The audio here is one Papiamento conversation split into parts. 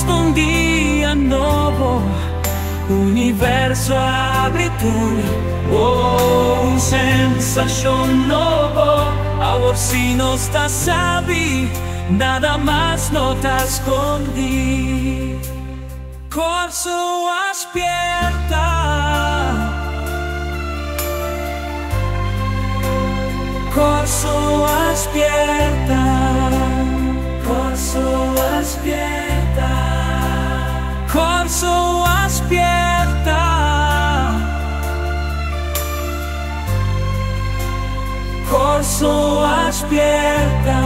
Esta un dia nobo, universo a habri tur. Oh, un sensashon nobo, awor si nos ta sabi, nada mas no ta skondí. Kòrsou a spièrta. Kòrsou a spièrta. Kòrsou a spièrta. Kòrsou a spièrta. Kòrsou a spièrta.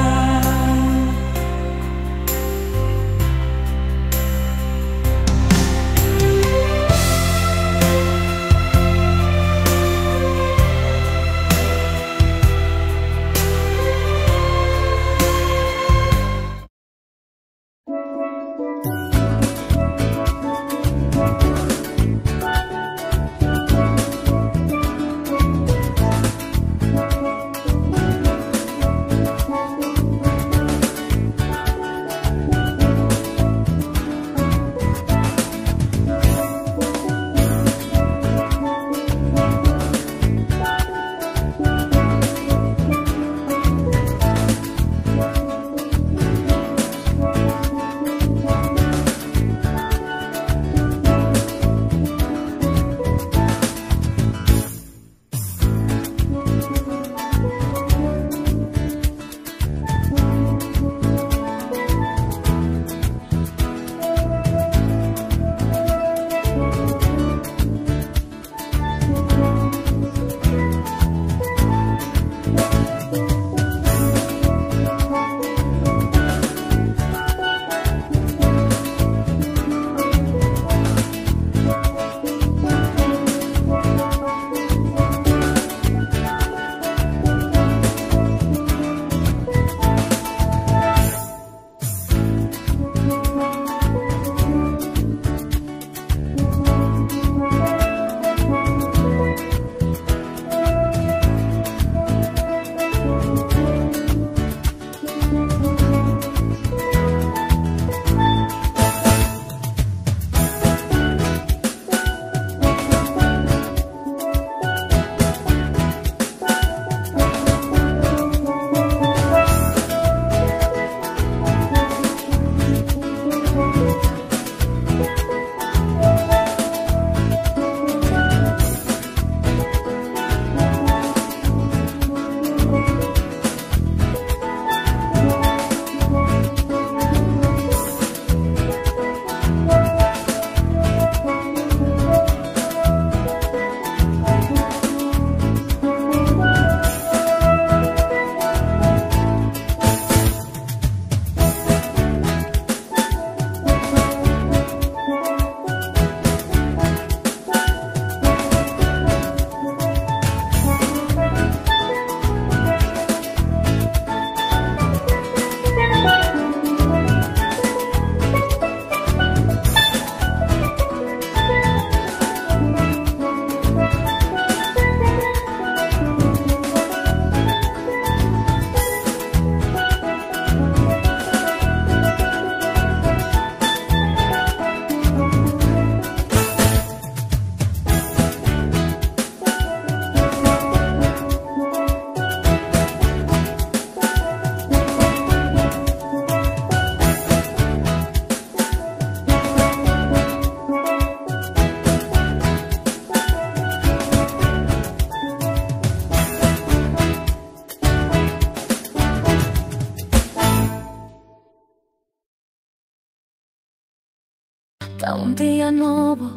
Ta un dia nobo,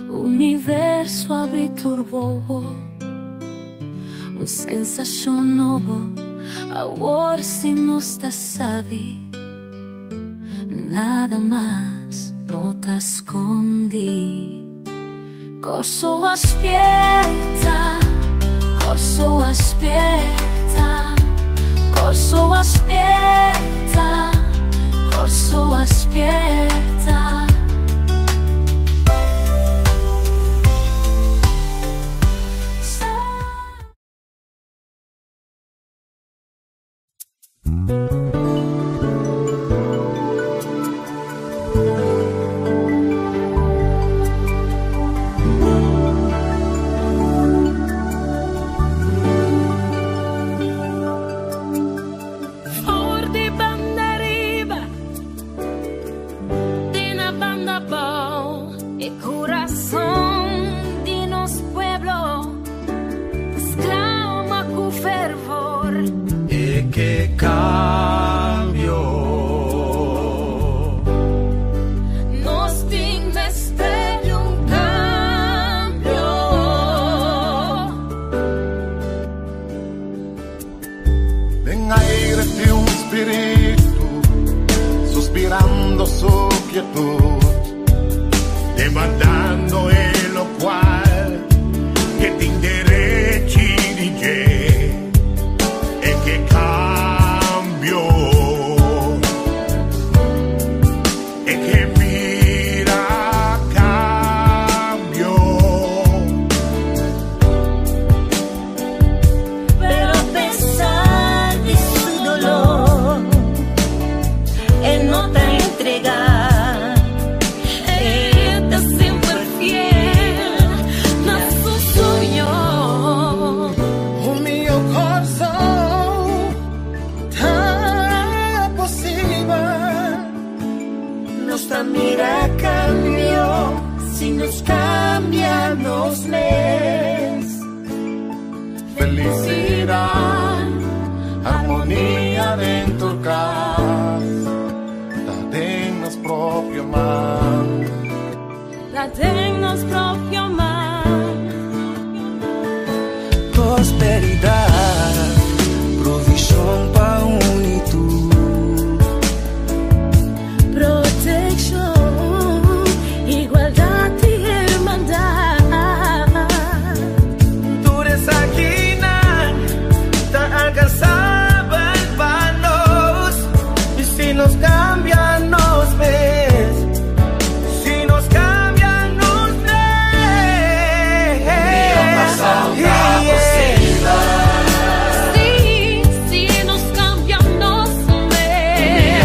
universo a habri tur wowo. Un sensashon nobo, awor si nos ta sabi. Nada mas no ta skondí. Kòrsou a spièrta, Kòrsou a spièrta, Kòrsou a spièrta, Kòrsou a spièrta. Spiritu, suspirando su quietud, demandando el lo cual que tin derecho di e que cambio e que mira cambio. Pero a pesar de su dolor, él no te entrega. Él está siempre fiel a su sueño. Un mihó Kòrsou ta posibel. Nos ta mira kambio si nos kambia nos mes. Felisidat, harmonia den kas, ta den nos propio man. Ta den nos propio man. Prosperidat, provishon pa unitud. Protekshon, igualdat i hermandat. Tur esakinan ta alkansabel pa nos. I si nos kambia nos mes, si nos kambia nos mes. Si, si nos kambia nos mes. Si,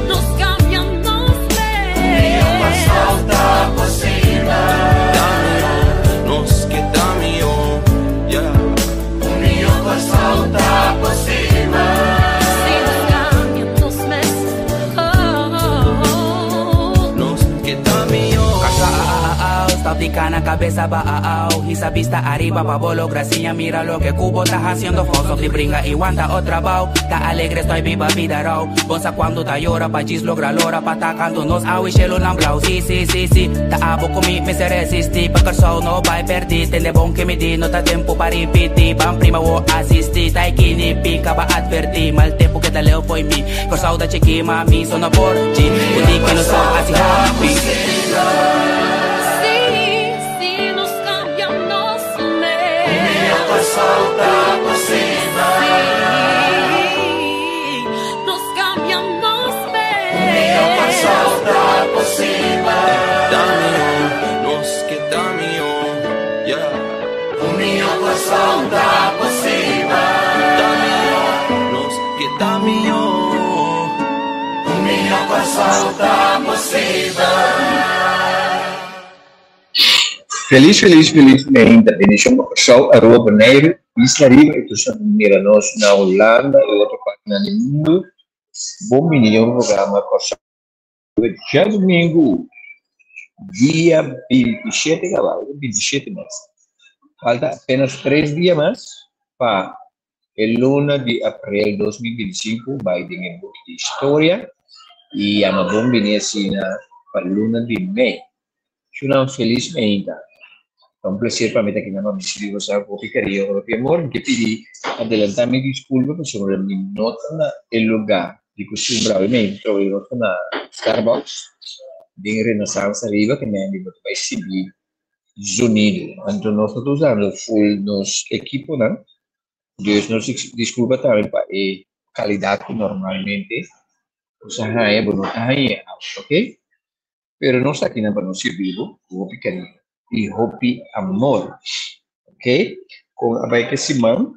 nos kambia nos mes. Nos ke ta mihó, yeah. Si nos kambia nos mes. Oh. Nos ke ta mihó. Stop di kana kabes abou. Hisa bista ariba pa bo logra siña. Mira loke ku bo ta hasiendo. Stop di bringa i wanta otro abou. Ta alegre estoy biba bida rou. Bo sa kuantu ta yora pa djis logra lora pa ta kantu nos awe shelu nan blou. Si. Ta abo ku mi mester resistí. Pa Kòrsou no bai pèrdí. Tende bon ku mi di no ta tempu pa ripití. Ban prima wo asistí. Ta kini pika pa atvertí. Mal tempu keda leu fo'i mi. Kòrsou ta chikí mami so no por chi. Kundi ku nos hasi happy. Si, si nos kambia nos mes. Si, nos kambia nos mes. Ta mihó, nos ke ta mihó, yeah. Ta mihó, nos ke ta mihó. Un mihó Kòrsou ta posibel. Felis, felis, felis mainta. Bendishon pa Kòrsou, Aruba, Boneiru, Isla Riba i tur mira nos na Hulanda i otro parti di mundu. Bon bini na programa Kòrsou. Djadumingu, dia 27, kabal, 27 mes. Falta apenas 3 dia mas pa e luna di aprel 2025 bai den buki di historia i yama bon bini asina pa luna di mei. Un felis mainta. Ta un plaser pa mi ta aki na mi sirbi ku hopi kariño, hopi amor. Mi ke pidi adelantá mi diskulpa pasobra mi no ta na e lugá di kustumber mi ta na Starbucks den Renaissance ariba ku mi bai sigui zonido. Anto nos ta usando full nos ekiponan. Dus nos diskulpa tambe pa e kalidat ku normalmente bo haña, no haña, ok? Pero nos ta aki pa nos sirbi ku hopi kariño i hopi amor, ok? Kon a bai ku siman,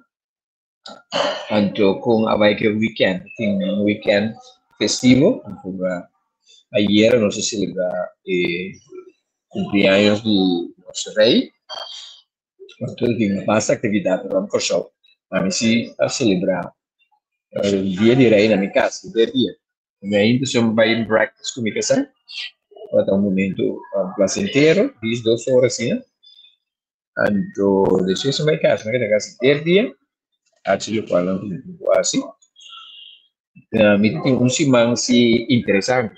anto kon a bai ku weekend, tin un weekend festivo, anto ayera nos a selebrá kumpleaños di nos rei, anto tin mas aktividat na Kòrsou. Ami sí a selebrá dia di rei na mi kas, dia. Mi ainda so bai breakfast ku mi kasá. Ta un momento plasentero, 12 ora asina. Anto, despues mi bai kas, mi keda kas dia, hasi loke no tin hasi. Mi tin un siman si interesante.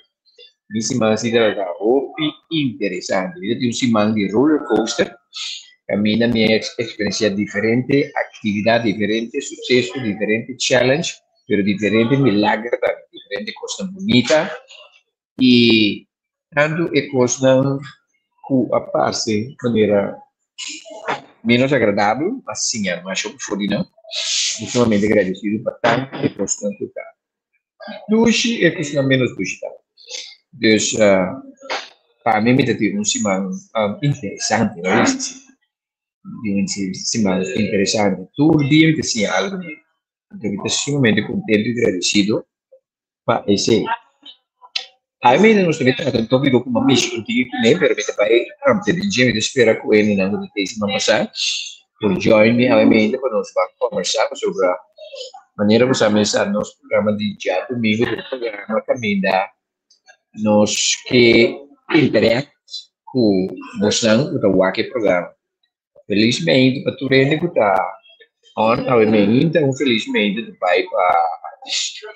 Mi siman si ta hopi interesante. Mi tin un siman di roller coaster. Kaminda mi a eksperensiá diferente aktividat, diferente suseso, diferente challenge, pero diferente milager tambe, diferente kosnan bunita i tantu e kosnan ku a parse manera ménos agradabel, a siña masha for di nan. Mi sumamente agradesido pa tantu e kosnan ku ta dushi e kosnan ménos dushi tambe. Dus pa mi mi ta tin un siman interesante, no bisa asina. Tin un siman interesante. Tur dia mi ta siña algu nobo. Anto mi ta sumamente kontento i gradesido pa esei. Awe nos ta bai trata un tópiko ku mi a mishi un tiki kuné, pero mi ta bai amplia den dje. Mi ta spera ku e hendenan ku ta tei siman pasá por join mi awe mente pa nos ban kòmbersá pasobra manera ku sa mesa nos programa di djadumingu ta un programa kaminda nos ke interact ku bosnan ku ta wak e programa. Felismente pa tur hende ku ta on awe mainta un felismente ta bai pa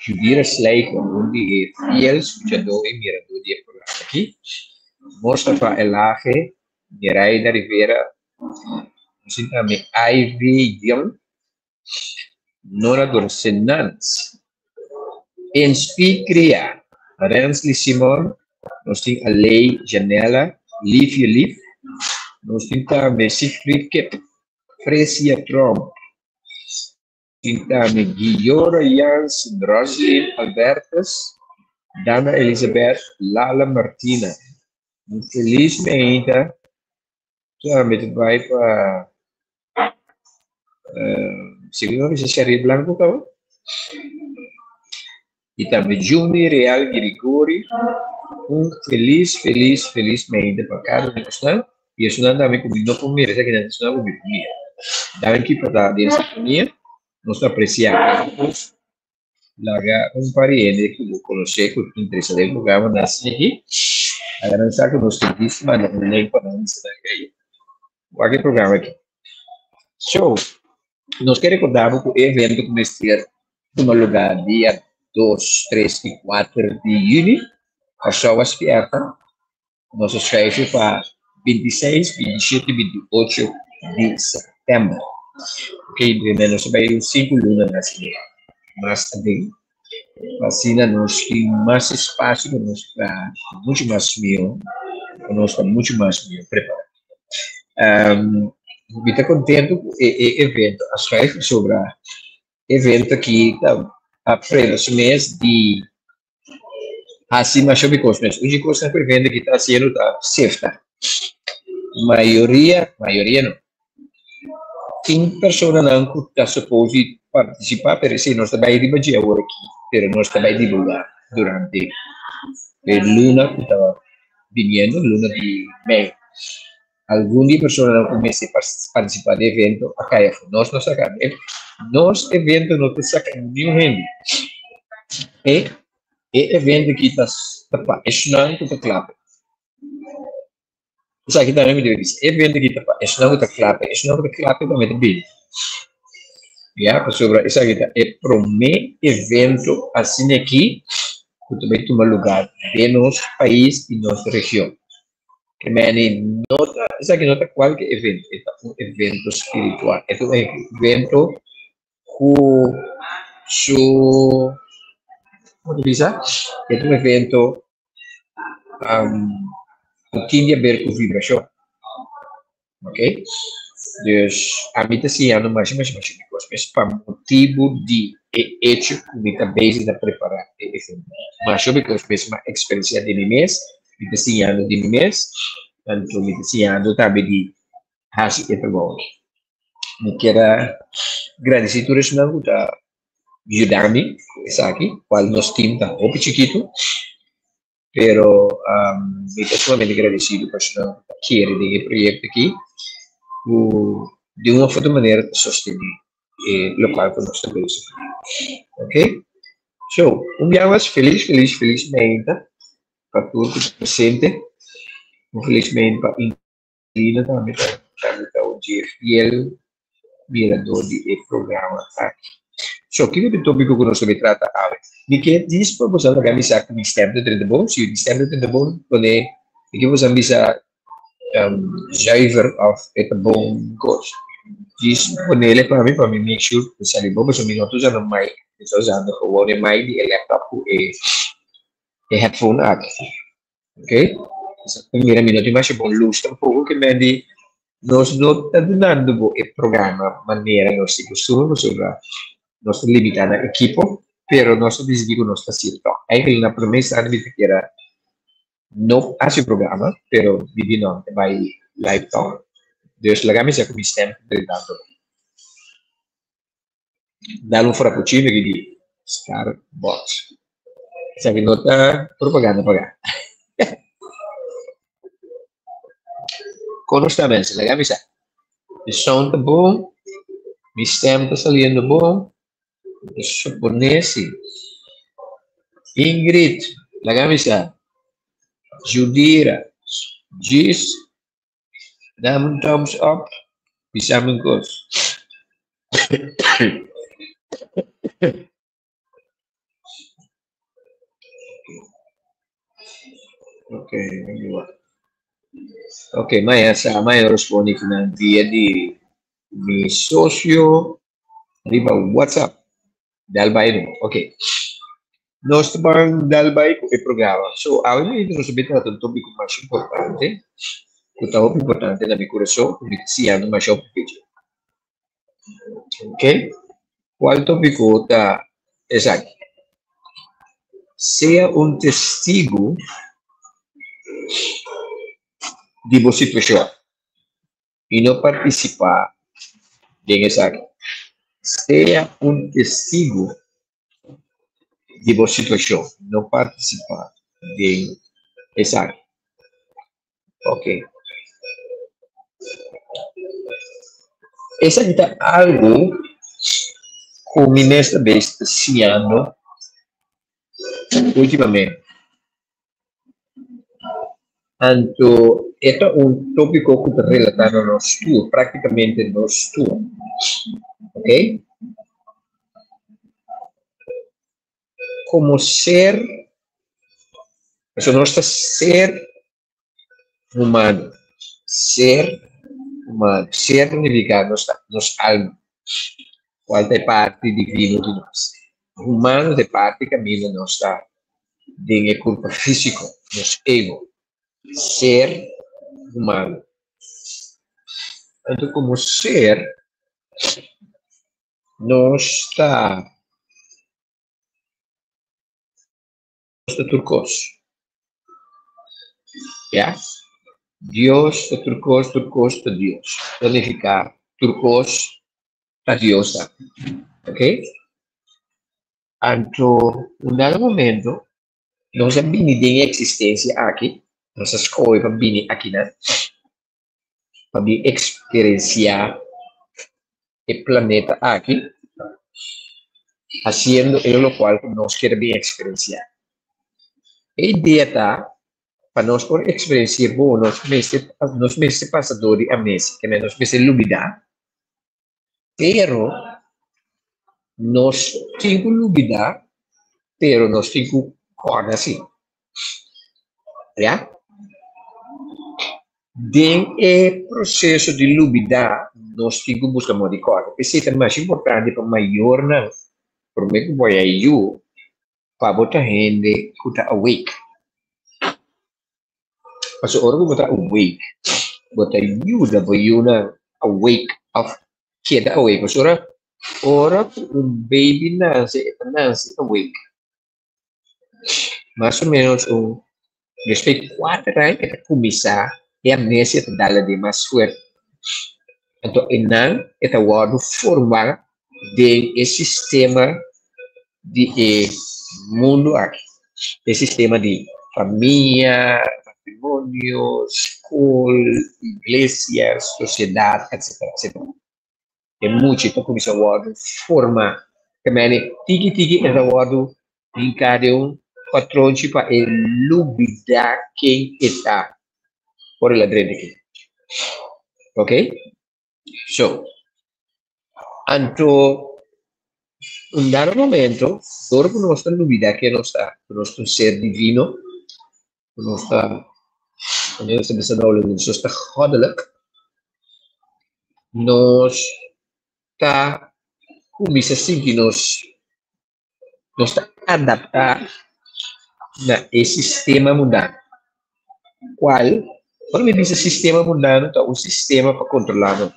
Judira Slijper, un di e fiel skuchadó i miradó di e programa aki. Mostafa Elhage, Miraida Rivera, nos tin tambe Ivy Young, Nora Dorsenans, Inspi Cria, Rensley Simon, nos tin Aley Janella, Liefje Lief, nos tin tambe Siegfried Kip, Fresia Tromp, tin tambe Guillora Jansen, Roslyn Albertus, Dana Elizabeth, Lala Martina. Un felis meinta tambe ta bai pa Segun nan bisa Sherry Blanco kaba. I tambe Juni Real Girigori. Un felis, felis, felis meinta pa kada un di bosnan. I esunnan tambe ku mi no por mira, esaki nan ta esunnan ku mi por mira. Danki pa ta den sintonia. Nos ta apresiá kada kos. Laga un par di hende ku bo konosé ku ta interesá den e programa nan sigui. Laga nan sa ku nos ta djis manda un link pa nan bisa nan, Hey, wak e programa aki. So, nos ke rekordá bo ku e evento ku mester tuma lugá dia dos, tres i kuater di yüni, Kòrsou a spièrta. Nos a schuifi pa 26, 27, 28 di sèptèmber. Ok, primer nos a bai un sinku luna na asina mas aden. Pa asina nos tin mas espasio pa nos traha muchu mas mihó, pa nos ta muchu mas mihó prepará. Mi ta kontentu ku e e evento a schuif pasobra e evento aki ta a frena su mes di Hasi masha hopi kos mes. Un di kosnan ku e hende ki ta hasiendo ta sefta. Mayoria, mayoria no, tin personanan ku ta suppose di partisipá pero esei nos ta bai riba dje awor aki, pero nos ta bai divulgá durante e luna ku ta biniendo, luna di mei. Algun di e personanan ku mester partisipá den evento a kai afó. Nos no saka. Nos evento no ta saka niun hende. E e evento aki ta pa esnan ku ta kla pa. Esaki tambe mi debe bisa. E evento aki ta pa esnan ku ta kla pa. Esnan ku ta kla pa tambe ta bini. Ya, pasobra esaki ta e promé evento asina aki ku ta bai tuma lugá den nos pais i nos region. Ke meni no ta, esaki no ta kualke evento, e ta un evento spiritual, e ta un evento ku su, komo ta bisa, e ta un evento ku tin di aber ku vibrashon. Ok, dus ami ta siñando masha masha masha di kos mes pa motibu di e echo ku mi ta bezig na prepará e evento. Masha hopi kos mes mi a eksperensiá di mi mes, mi ta siñando di mi mes, anto mi ta siñando tambe di hasi e trabou aki. Mi kier a gradisí tur esnan ku ta yuda mi ku esaki, kual nos tim ta hopi chikitu. Pero mi ta sumamente agradecido pa esnan ku ta kere den e proyecto aki, ku di un of otro manera ta sostene e locual ku nos ta bezig kuné. Ok, so un bia mas felis felis felis meinta pa tur ku ta presente, un felis meinta pa Inquilino tambe ta tambe ta un dje fiel mirador di e programa aki. So, kiko ta e tópiko ku nos ta bai trata awe? Mi ke dis pa boso laga mi sa ku mi stèm ta drenta bon. Si mi stèm ta drenta bon, pone mi ke boso bisa. Zuiver of e ta bon kos. Djis ponele pa mi pa mi make sure ku sali bon pasobra mi no ta usando mic, mi ta usando gewoon e mic di e laptop ku e e headphone aki. Ok, mira mi no tin masha bon lus tampoko ke men di nos no ta dunando bo e programa manera nos tin kustumber pasobra nos ta limita na ekipo pero nos ta disidí ku nos ta hasi tòg. Eigenlijk na promé instante mi ta kere no hasi programa pero mi di no ta bai live tòg. Dus laga mi sa ku mi stem ta gritando. Dal un frappuccino aki di Starbucks. Esaki no ta propaganda pagá. Kon nos ta mester? Laga mi sa. Mi sound ta bon, mi stem ta saliendo bon. Mi suponé si. Ingrid, laga mi sa. Judira, Gis, Dame un thumbs up, bisa mi un kos. Ok, ok, maya sa, maya respondi ku nan via di mi socio riba WhatsApp. Dal bai no. Ok. Nos ta ban dal bai ku e programa. So, awe mainta nos ta bin trata un tópiko masha importante, ku ta hopi importante na mi kurason, ku mi ta siñando masha hopi fecha. Ok. Kual tópiko ta esaki? Sea un testigu di bo situashon. I no partisipá den esaki. Sea un testigu di bo situashon, no partisipá den esaki. Ok. Esaki ta algu ku mi mes ta bes ta siñando últimamente. Anto e ta un tópiko ku ta relatá na nos tur, práktikamente nos tur. Ok? Komo ser, pasobra nos ta ser humano, ser humano, ser ta nifiká nos ta nos alma, kual ta e parti divino di nos. Humano ta e parti kaminda nos ta den e kurpa físiko, nos ego, ser humano. Anto komo ser nos ta. Dios ta tur kos. Ya. Dios ta tur kos, tur kos ta Dios. Ta nifiká tur kos ta Dios ta. Ok? Anto, un dado momento, nos a bini den e eksistensia aki, nos a skohe pa bini akinan, pa bin eksperensiá e planeta aki, hasiendo e lokual ku nos kier bin eksperensiá. E idea ta pa nos por eksperensiá bon, nos mester nos mester pasa dor di amnesia, ke men nos mester lubidá, pero nos tin ku lubidá, pero nos tin ku kòrda si. Ya. Den e proseso di lubidá, nos tin ku buska moda di kòrda. P'esei ta masha importante pa mayornan, promé ku bo haya yu, pa bo ta hende ku ta awake. Pasobra ora ku bo ta awake, bo ta yuda bo yunan awake òf keda awake. Pasobra ora ku un baby nase, e ta nase awake. Mas o menos un despues di kuater aña e ta kuminsá e amnesia ta dal aden mas fuerte. Anto einan e ta wòrdu formá den e sistema di e mundu aki, e sistema di famia, matrimonio, skol, iglesia, sosiedat, etsetera, etsetera. E mucha ta kuminsá wòrdu formá. Te mene tiki tiki e ta wòrdu hinká den un patronchi pa e lubidá ken e ta ora el a drenta aki. Ok? So, anto un dado momento, dor ku nos ta lubidá ken nos ta, ku nos ta un ser divino, ku nos ta. Nos ta bisa nos ta goddelijk. Nos ta kuminsá sinti nos, nos ta adaptá na e sistema mundano. Kual, ora mi bisa sistema mundano ta un sistema pa kontrolá nos.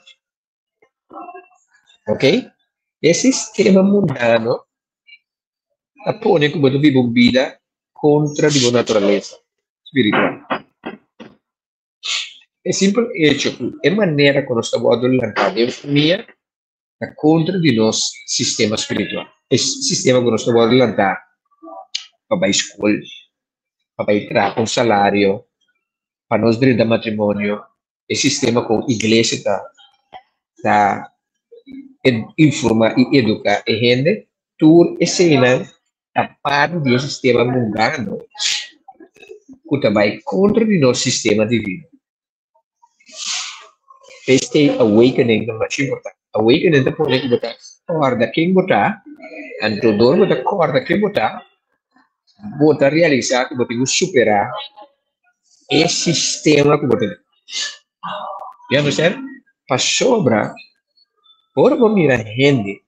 Ok? E sistema mundano ta pone ku bo ta biba un bida kontra di bo naturalesa spiritual. E simpel hecho ku e manera ku nos ta wòrdu lantá den famia ta kontra di nos sistema spiritual. E sistema ku nos ta wòrdu lantá pa bai skol, pa bai traha un salario, pa nos drenta matrimonio, e sistema ku iglesia ta ta informá i eduká e hende, tur eseinan ta parti di e sistema mundano ku ta bai kontra di nos sistema divino. P'esei awakening ta masha importante. Awakening ta pone ku bo ta kòrda ken bo ta, anto dor bo ta kòrda ken bo ta, bo ta realisá ku bo tin ku superá e sistema ku bo ta den. You understand? Pasobra ora bo mira hende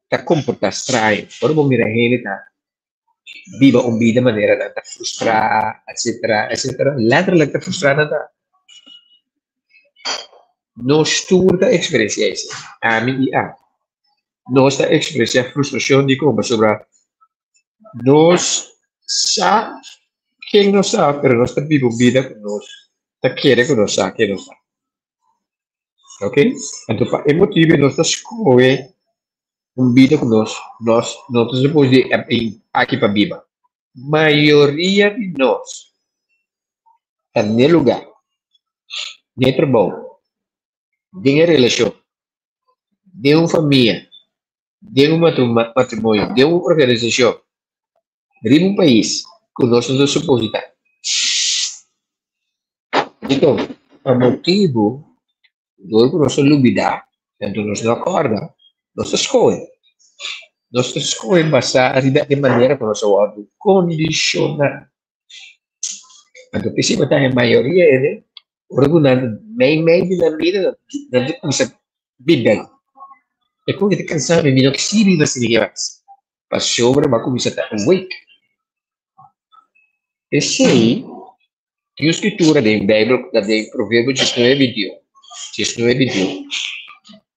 ta komportá straño, ora bo mira hende ta biba un bida manera nan ta frustrá, etcetera, etcetera, letterlijk ta frustrá nan ta. Nos tur ta eksperensiá esei, ami i abo. Nos ta eksperensiá frustrashon dikon? Pasobra nos sa ken nos ta, pero nos ta biba un bida ku nos ta kere ku nos sa ken nos ta. Ok, anto pa e motibu nos ta skohe un bida ku nos nos no ta supos di aki pa biba. Mayoria di nos ta n'e lugá, n'e trabou, den e relashon, den un famia, den un matrimonio, den un organisashon, riba un pais ku nos no ta supos di ta. Dikon? Pa motibu dor ku nos a lubidá, anto nos no a kòrda, nos ta skohe. Nos ta skohe basá riba e manera ku nos a wòrdu kondishoná. Anto p'esei bo ta haña mayoria hende ora ku nan ta mei mei di nan bida nan ta kuminsá bibel. E kon ke ta kansa mi, mi no sirbi mas tin mas. Pasobra bo a kuminsá ta awake. P'esei, tin un skritura den Beibel ku ta den Proverbio diesnuebe bintiun, diesnuebe bintiun.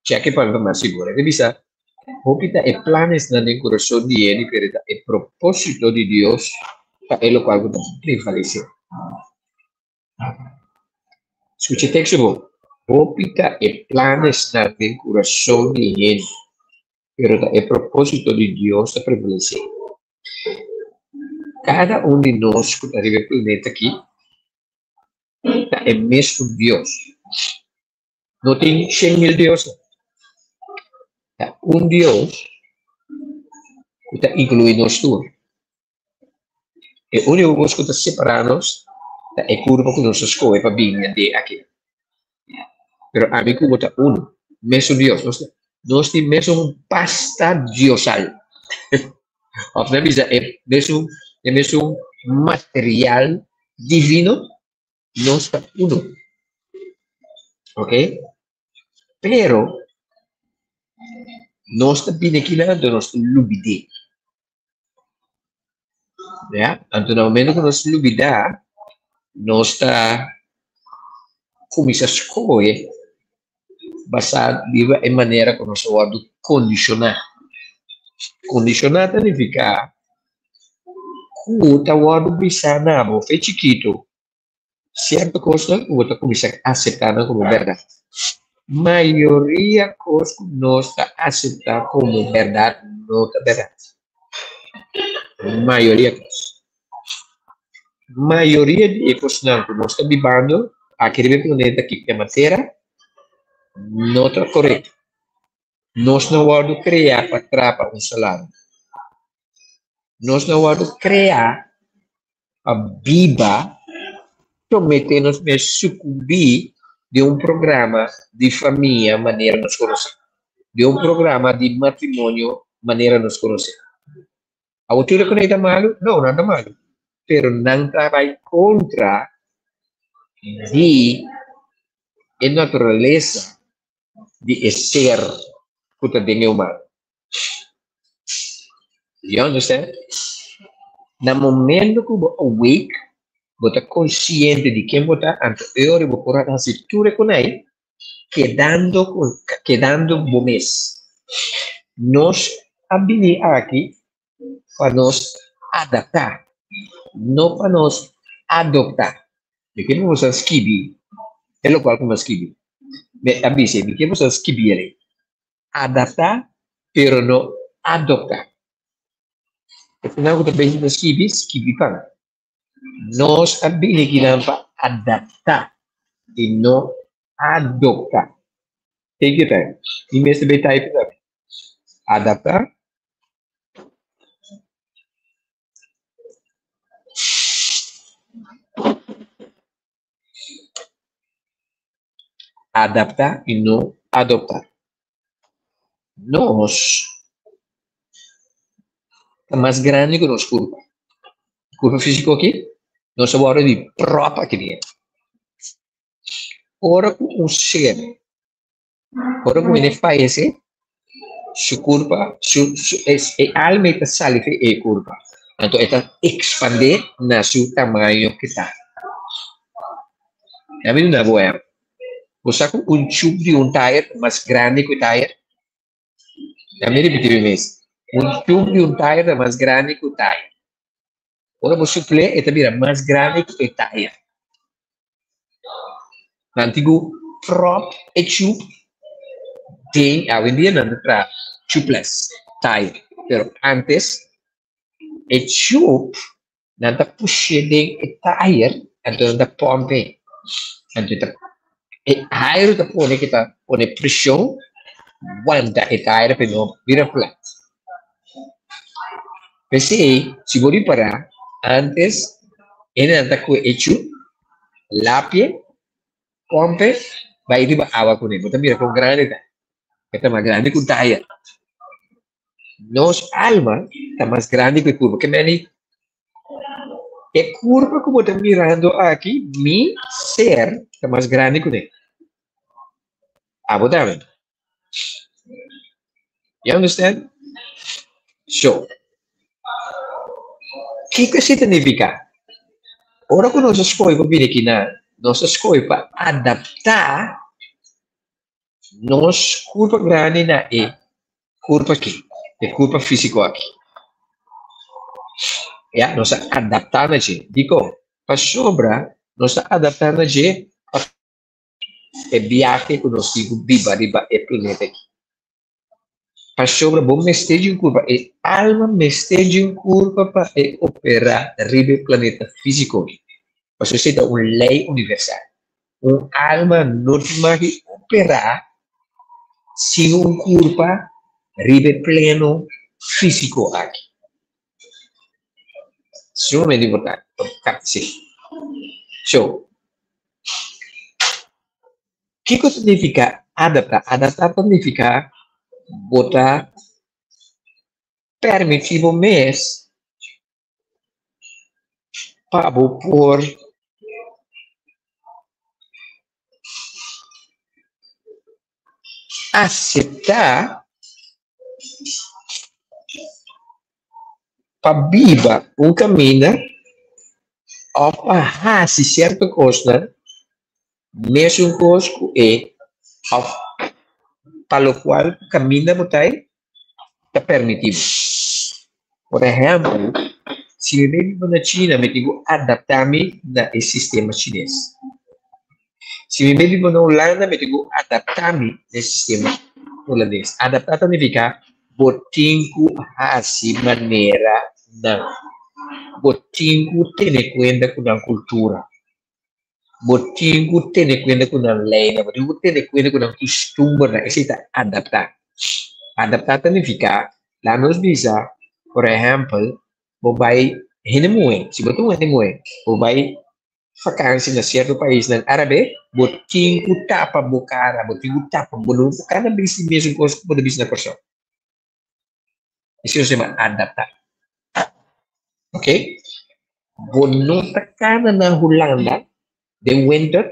Chèk e pa mi pa mas sigur. E ta bisa, Hopi ta e planesnan den kurason di hende, pero ta e propósito di Dios ta e lokual ku ta prevalesé. Skucha e teksto bon. Hopi ta e planesnan den kurason di hende, pero ta e propósito di Dios ta prevalesé. Kada un di nos ku ta riba e planeta akí ta e mesun Dios. No tin 100,000 diosnan. Ta un Dios ku ta inkluí nos tur. E úniko kos ku ta separá nos ta e kurpa ku nos a skohe pa bini den aki. Pero ami ku bo ta unu, mesun Dios. Nos nos tin mesun pasta diosal. Òf nan bisa e mesun e mesun material divino, nos ta unu. Oké? Pero nos ta bini akinan anto nos ta lubid'é. Ya, anto na momento ku nos lubidá, nos ta kuminsá skohe basá riba e manera ku nos a wòrdu kondishoná. Kondishoná ta nifiká ku ta wòrdu bisá na bo fe chikitu Sierto kosnan ku bo ta kuminsá aseptá nan komo bèrdat. Mayoria kos ku nos ta aseptá komo bèrdat no ta bèrdat. Mayoria kos. Mayoria di e kosnan ku nos ta bibando aki riba e planeta aki ku yama tera no ta korekto. Nos no wòrdu kreá pa traha pa un salario. Nos no wòrdu kreá pa biba someté nos mes sukumbí den un programa di famia manera nos konosé, den un programa di matrimonio manera nos konosé. Awor tur e ku nan ta malu? No, nan ta malu, pero nan ta bai kontra. di e naturalesa di e ser ku ta den e humano. You understand? Na momento ku bo awake, bo ta konsiente di ken bo ta, anto e ora bo por hasi tur e kunai, kedando ku kedando bo mes. Nos a bini aki pa nos adaptá, no pa nos adoptá. Mi ke boso a skibi e lokual ku mi a skibi. Mi a bisa, mi ke boso a skibi elei. Adaptá, pero no adoptá. Esnan ku ta besi ta skibi, skibi pa nan. Nos a bini kinan pa adaptá i no adoptá. Take your time. Mi mester bay type it up. Adaptá. Adaptá i no adoptá. Nos ta mas grandi ku nos kurpa. Kurpa físiko aki, nos a wòrdu di pròp aki den. Ora ku un ser, ora ku hende fayesé, su kurpa, su su e alma ei ta sali for e kurpa. Anto e ta ekspandé na su tamaño ku ta. Ami duna bo ehèmpel. Bo sa ku un chup di un tayer ta mas grandi ku e tayer? Ami ripití mi mes. Un chup di un tayer ta mas grandi ku e tayer. Ora bo supl'é, e ta bira mas grandi ku e tayer. Nan tin ku prop e chup den, awendia nan ta traha chupless tayer, pero antes e chup nan ta push'é den e tayer, anto nan ta pòmp'é, anto e ta e airu ta pone ku ta pone preshon wanta e tayer pa e no bira flat. P'esei, si bo ripará, ántes hendenan ta kue e chu, lapie, pòmpe, bai riba awa kuné. Bo ta mira kon grandi ta. E ta mas grandi ku taya. Nos alma ta mas grandi ku e kurpa. Ke meni e kurpa ku bo ta mirando aki, mi ser ta mas grandi kuné. Abo tambe. You understand? So, kiko esei ta nifiká? Ora ku nos a skohe pa bini aki nan, nos a skohe pa adaptá nos kurpa grandi na e kurpa aki, e kurpa físiko aki. Ya, nos a adaptá na dje. Dikon? Pasobra nos ta adaptá na dje pa e biahe ku nos tin ku biba riba e planeta aki. Pasobra bo mester di un kurpa, e alma mester di un kurpa pa e operá riba e planeta físiko aki. Pasobra esei ta un lei universal. Un alma no tin mag di operá sin un kurpa riba e pleno físiko aki. Sumamente importante pa kapta esei. So, kiko ta nifiká adaptá? Adaptá ta nifiká bo ta permití bo mes pa bo por aseptá pa biba un kaminda òf pa hasi sierto kosnan mesun kos ku e òf pa lokual kaminda bo ta ei ta permití bo. Por ehèmpel, si mi bai biba na China mi tin ku adaptá mi na e sistema chines. Si mi bai biba na Hulanda mi tin ku adaptá mi na e sistema hulandes. Adaptá ta nifiká bo tin ku hasi manera nan. Bo tin ku tene kuenta ku nan kultura. Bo tin ku tene kuenta ku nan leinan. Bo tin ku tene kuenta ku nan kustumbernan. Esei ta adaptá. Adaptá ta nifiká, laga nos bisa, por ehèmpel, bo bai hende muhé, si bo ta un hende muhé, bo bai vakansi na sierto paisnan árabe, bo tin ku tapa bo kara, bo tin ku tapa, bo no por kana bisti mesun kos ku bo ta bisti na Kòrsou. Esei nos yama adaptá. Ok? Bo no ta kana na Hulanda. Den winter,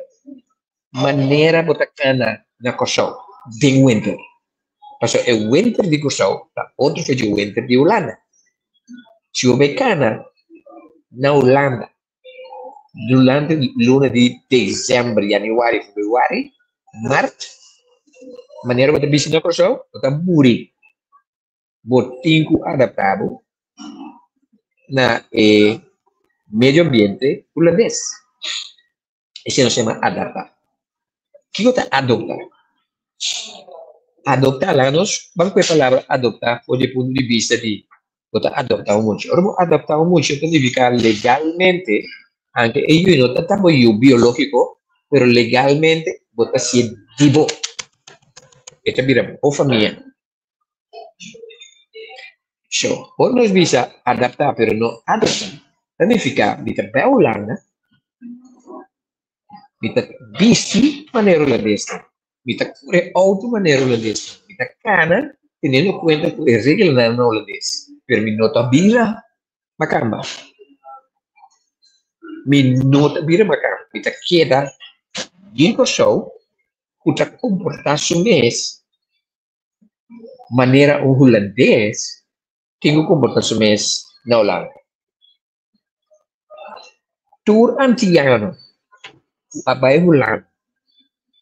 manera bo ta kana na Kòrsou den winter. Pasobra e winter di Kòrsou ta otro for di winter di Hulanda. Si bo bai kana na Hulanda durante luna di desèmber, yanüari, febrüari, mart, manera bo ta bisti na Kòrsou, bo ta muri. Bo tin ku adaptá bo na e medio ambiente hulandes. Esei nos yama adaptá. Kiko ta adoptá? Adoptá, laga nos ban ku e palabra adoptá for di e punto di bista di bo ta adoptá un mucha. Ora bo adoptá un mucha ta nifiká legalmente, anke e yu no ta ta bo yu biológiko, pero legalmente bo ta hasié di bo. E ta bira bo famia. So, ora nos bisa adaptá pero no adoptá, ta nifiká mi ta bai Hulanda, mi ta bisti manera hulandesnan, mi ta kore outo manera hulandesnan, mi ta kana teniendo kuenta ku e reglanan na hulandes, pero mi no ta bira makamba. Mi no ta bira makamba, mi ta keda di Kòrsou ku ta komportá su mes manera un hulandes tin ku komportá su mes na Hulanda. Tur antiano ku a bai Hulanda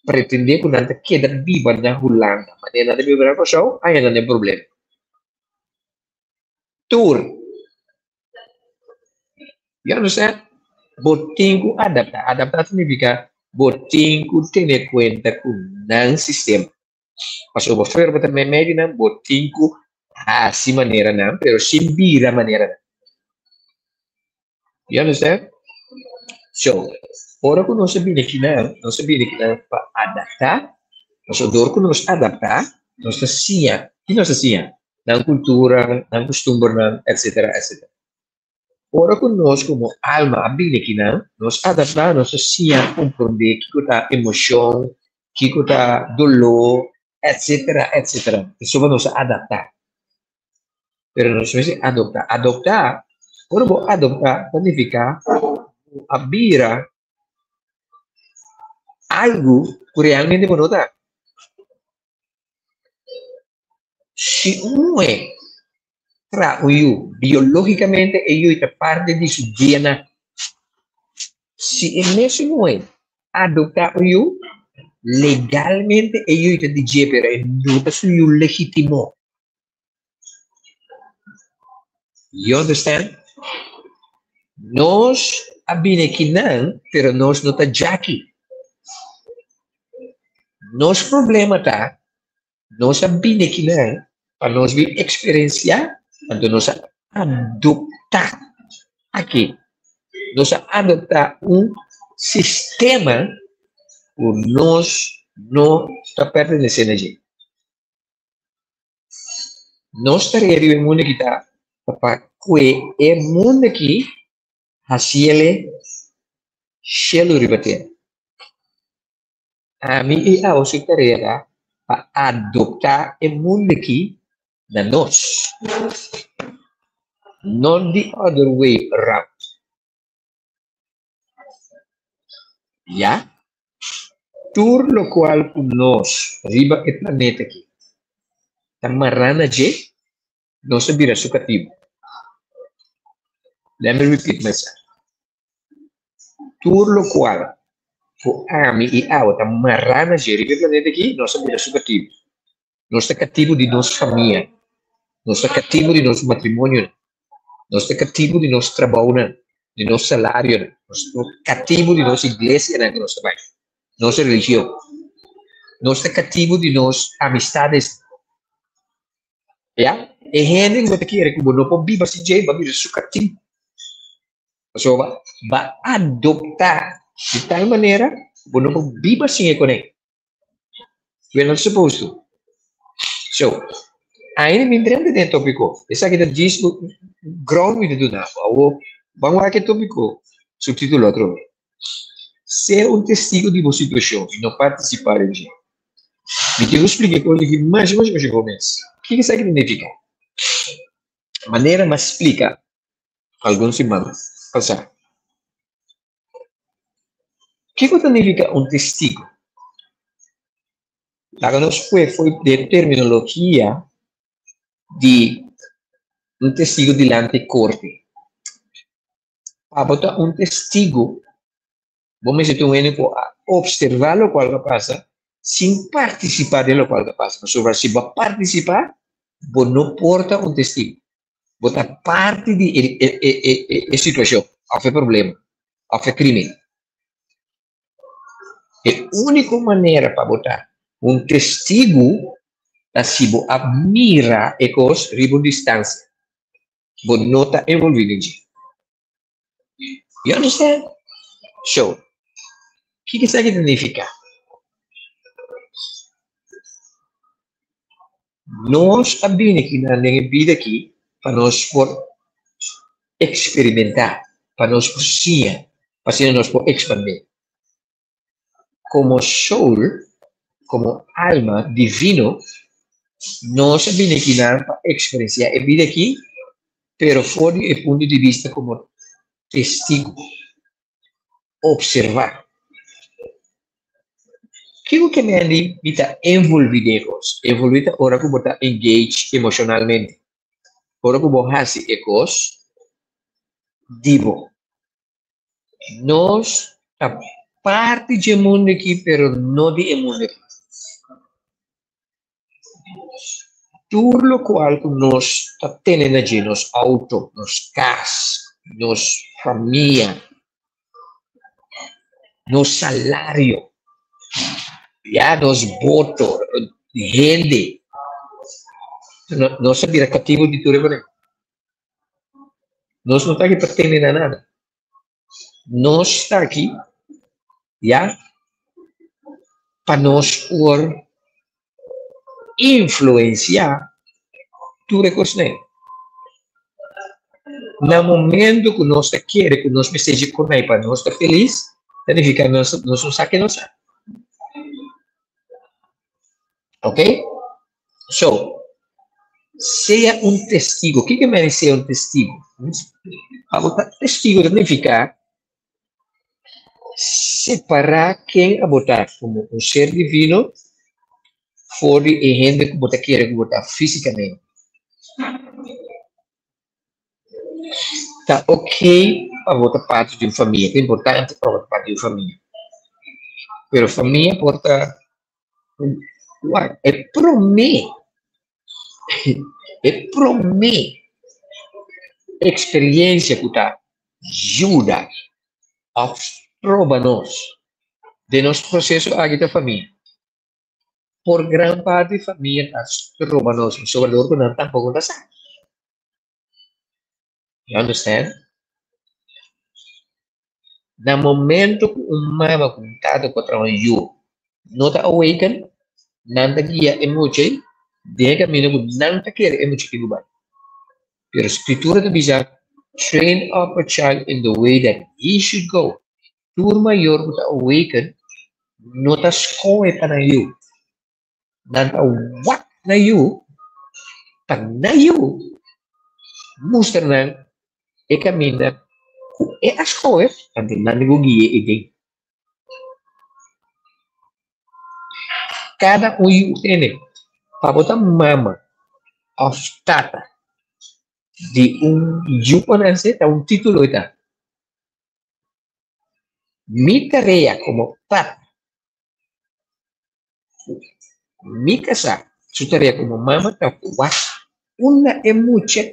pretendé ku nan ta keda biba na Hulanda manera nan ta biba na Kòrsou, a henda den problema. Tur. You understand? Bo tin ku adaptá. Adaptá significa bo tin ku tene kuenta ku nan sistema. Pasobra bo fuera bo ta meimei di nan, bo tin ku hasi manera nan, pero sin bira manera nan. You understand? So, ora ku nos a bini akinan, nos a bini akinan pa adaptá, pasobra dor ku nos adaptá, nos ta siña. Ki nos ta siña? Nan kultura, nan kustumbernan, etsetera, etsetera. Ora ku nos komo alma a bini akinan, nos adaptá, nos a siña komprondé kiko ta emoshon, kiko ta doló, etsetera, etsetera. Pasobra nos a adaptá. Pero nos mester adoptá. Adoptá, ora bo adoptá ta nifiká bo a bira algu ku realmente bo no ta. Si un muhé traha un yu, biológikamente e yu ta parti di su DNA. Si e mesun muhé adoptá un yu, legalmente e yu ta di dje, pero e no ta su yu legítimo. You understand? Nos a bini akinan, pero nos no ta djaki. Nos problema ta, nos a bini akinan pa nos bin eksperensiá, anto nos a adoptá aki. Nos a adoptá un sistema ku nos no ta pertenesé na dje. Nos tarea riba e mundu aki ta pa kue e mundu aki hasiele shelu riba tera. Ami i abo su tarea ta pa adoptá e mundu aki na nos, not the other way around. Ya, tur lokual ku nos riba e planeta aki ta mará na dje, nos ta bira su katibu. Let me repeat myself. Tur lokual ku ami i abo ta mará na dje riba e planeta aki, nos ta bira su katibu. Nos ta katibu di nos famia. Nos ta katibu di nos matrimonionan. Nos ta katibu di nos trabounan, di nos salarionan. Nos ta katibu di nos iglesianan ku nos ta bai, nos religion. Nos ta katibu di nos amistades. Ya, e hende ku bo ta kere ku bo no por biba sin dje, bo a bira su katibu. Pasobra bo a adoptá di tal manera ku bo no por biba sin e kuné. We're not supposed to. So, ainda mi drenta den tópiko. Esaki ta djis ground mi ta duna bo. Awor, ban wak e tópiko, subtítulo atrobe. Ser un testigo di bo situashon i no partisipá den dje. Mi tin ku splika e kos aki masha masha masha bon mes. Kiko esaki ta nifiká? Manera mi a splika algun siman pasá. Kiko ta nifiká un testigu? Laga nos kue fo'i den terminologia di un testigu dilanti korte. Pa bo ta un testigu, bo mester ta un hende ku a opservá lokual ku a pasa sin partisipá den lokual ku a pasa. Pasobra si bo a partisipá, bo no por ta un testigu. Bo ta parti di e situashon òf e problema òf e krimen. E úniko manera pa bo ta un testigu ta si bo a mira e kos riba un distansia. Bo no ta envolví den dje. You understand? So, kiko esaki ta nifiká? Nos a bini akinan den e bida aki pa nos por eksperimentá, pa nos por siña, pa asina nos por ekspandé. Komo soul, komo alma divino, nos a bini akinan pa eksperensiá e bida aki, pero for di e punto di bista komo testigu. Observá. Kiko ke men di mi ta envolví den e kos? Envolví ta ora ku bo ta engage emoshonalmente. Ora ku bo hasi e kos di bo. Nos ta parti dje mundu aki pero no di e mundu aki. Tur lokual ku nos ta tene na dje, nos outo, nos kas, nos famia, nos salario, ya nos boto, hende, nos a bira katibu di tur e manera. Nos no ta aki pa tene na nada. Nos ta aki ya pa nos por influencia tur e cosnan. Na momento cu nos ta kere cu nos mester dje con pa nos ta feliz, ta nifica nos no sa ke nos sa. Ok? So, sea un testigo. Kiko mene sea un testigo? Pa bo ta testigo ta nifica separa ken abo ta como un ser divino for di e hende ku bo ta kere ku bo ta físikamente. Ta ok pa bo ta parti di un famia, ta importante pa bo ta parti di un famia. Pero famia por ta Wak, e promé, e promé eksperiencia ku ta yuda òf proba nos den nos proseso aki ta famia. Por gran parti famia ta stroba nos, pasobra dor ku nan tampoko ta sa. You understand? Na momento ku un mama ku un tata ku a traha un yu no ta awaken, nan ta guia e mucha ei den e kaminda ku nan ta kere e mucha tin ku bai. Pero Skritura ta bisa, Train up a child in the way that he should go. Tur mayor ku ta awaken no ta skohe pa nan yu. Nan ta wak na yu pa na yu mustra nan e kaminda ku e a skohe, anto nan tin ku guia e den. Kada un yu tene pa bo ta mama òf tata di un yu ku a nase ta un titulo e ta. Mi tarea komo tata Mi kasá su tarea komo mama ta wak unda e mucha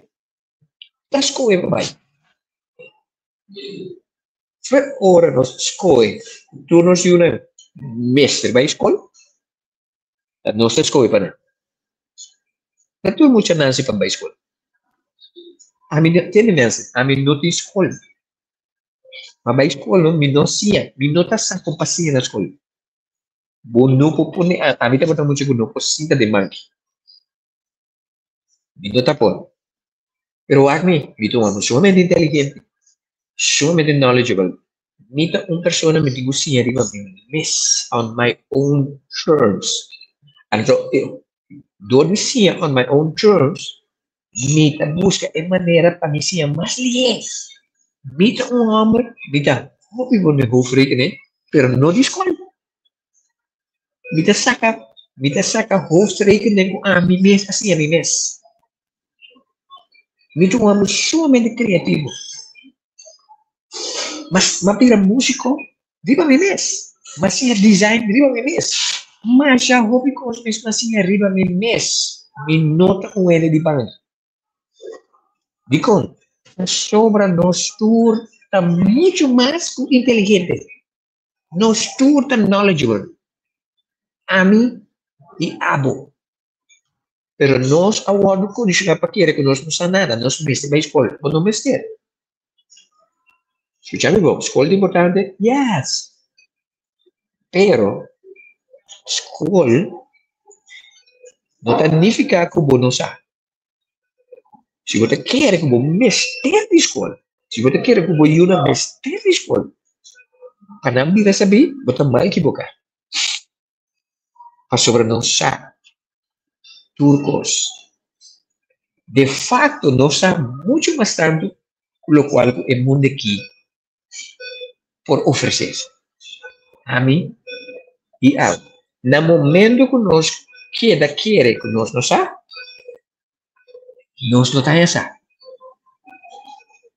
ta skohe pa bai. Fe ora nos skohe ku tur nos yunan mester bai skol, ta nos ta skohe pa nan. Ta tur mucha nase pa bai skol. Ami no tende Nancy, ami no tin skol. Ma bai skol no, mi no siña, mi no ta sa kon pa siña na skol. Bo no por pone, ami tabata mucha ku no por sinta den banki. Mi no ta por. Pero wak mi, mi ta un homber sumamente inteligente, sumamente knowledgeable. Mi ta un persona mi tin ku siña riba mi mes, on my own terms. Anto, dor di siña on my own terms, mi ta buska e manera pa mi siña mas lihé. Mi ta un homber, mi ta hopi bon den hoofdrekening. Pero no di skol. Mi ta saka, mi ta saka hoofdrekening ku ami mes a siña mi mes. Mi ta un homber sumamente kreativo. Mas m'a bira músiko riba mi mes. M'a siña design riba mi mes. Masha hopi kos mes m'a siña riba mi mes. Mi no ta un hende di banda. Dikon? Pasobra nos tur ta muchu mas ku inteligente. Nos tur ta knowledgeable. Ami i abo. Pero nos a wòrdu kondishoná pa kere ku nos no sa nada, nos mester bai skol. Bo no mester. Skucha mi bon, skol ta importante? Yes! Pero, skol no ta nifiká ku bo no sa. Si bo ta kere ku bo mester di skol, si bo ta kere ku bo yunan mester di skol, pa nan bira sabí, bo ta mal kiboká. Pasobra nos sa tur kos. De fakto nos sa muchu mas tantu ku lokual ku e mundu aki por ofresé. Ami i abo. Na momento ku nos keda kere ku nos no sa, nos no ta haña sa.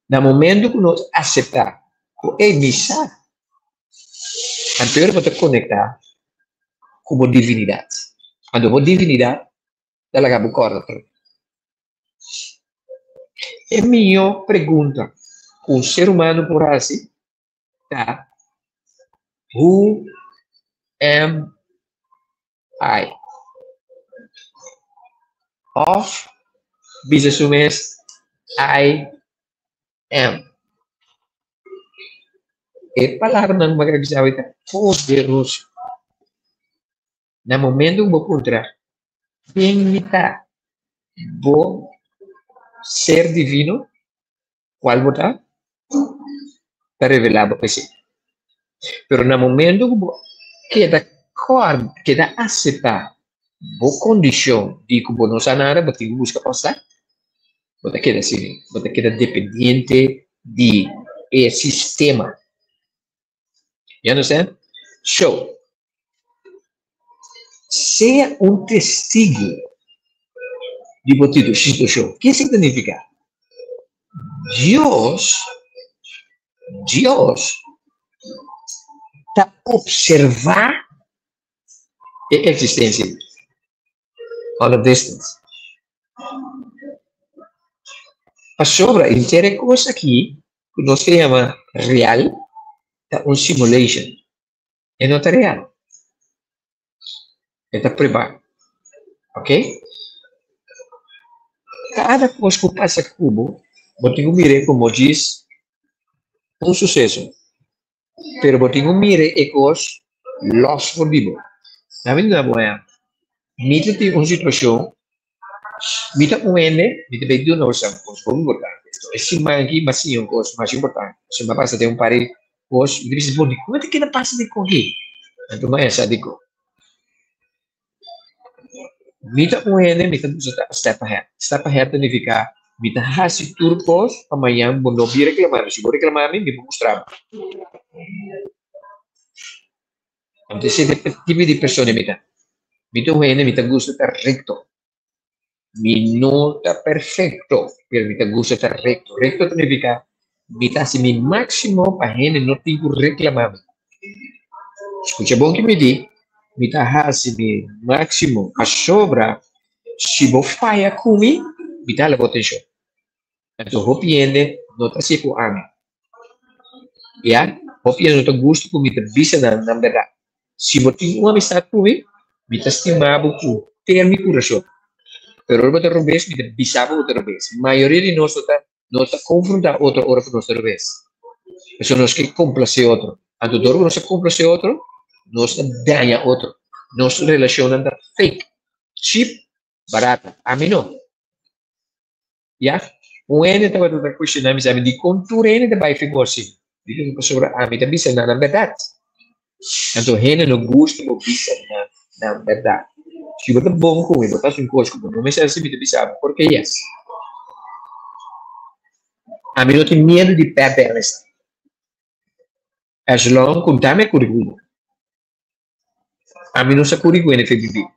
Na momento ku nos aseptá ku ey mi sa, anto bo ta konektá ku bo divinidat. Anto bo divinidat ta laga bo kòrda tur. E mihó pregunta ku un ser humano por hasi ta, Who am I? Òf bisa su mes, I am. E palabranan ku bo a bisa awe ta poderoso. Na momento ku bo puntra ken mi ta, bo ser divino kual bo ta, ta revelá bo esei. Pero na momento ku bo keda kòrda, keda aseptá bo kondishon di ku bo no sa nada, bo tin ku buska pa sa, bo ta keda asina, bo ta keda dependiente di e sistema. You understand? So, sea un testigo di bo situacion. Ke esei ta nifica? Dios, Dios ta observa e existencia di on a distance. Pasobra henter e cos aki ku nos ta yama real ta un simulation, e no ta real, e ta prueba, ok. Kada kos ku pasa ku bo, bo tin ku mira e komo djis un suseso, pero bo tin ku mira e kos lòs for di bo. Nan mi duna bo ehèmpel, mi ta tin un situashon Mi ta un hende, mi ta bay duna boso un kos hopi importante. E siman aki mi a siña un kos masha importante. Pasobra mi a pasa den un par di kos, mi ta bisa, bon, dikon mi ta keda pasa den kon aki? Anto mi a hesa dikon. Mi ta un hende, mi ta gusta ta step ahead. Step ahead ta nifiká mi ta hasi tur kos pa mañan bo no bin reklamá mi. Si bo reklamá mi, mi por mustra bo. Anto esei ta e tipo di persona mi ta. Mi ta un hende, mi ta gusta ta recto. Mi no ta perfecto, pero mi ta gusta ta recto. Recto ta nifica mi ta haci mi maximo pa hende no tin cu reclama mi. Scucha bon ki mi di, mi ta haci mi maximo pasobra si bo faya cu mi, mi ta hala bo atencion. Anto hopi hende no ta hacié cu ami. Ya, hopi hende no ta gusta cu mi ta bisa nan nan berdad. Si bo tin un amistad cu mi, mi ta stima bo cu ter mi curason. Pero ora bo ta robes, mi ta bisa bo bo ta robes. Mayoria di nos no ta no ta confronta otro ora cu nos ta robes. Pasobra nos ke complace otro. Anto dor cu nos ta complace otro, nos ta daña otro. Nos relacionnan ta fake, cheap, barata. Ami no. Ya, un hende tabata ta cuestioná mi, mi dikon tur hende ta bai figó asina? Dikon pasobra ami ta bisa nan nan bèrdat. Anto hende no gusta bo bisa nan nan bèrdat. Si bo ta bon ku mi, bo ta hasi un kos ku bo no mester hasi, mi ta bisa bo porque yes. Ami no tin miedu di pèrdè amistad. As long ku dame kuri ku bo. Ami no sa kuri ku hende fe mi bida.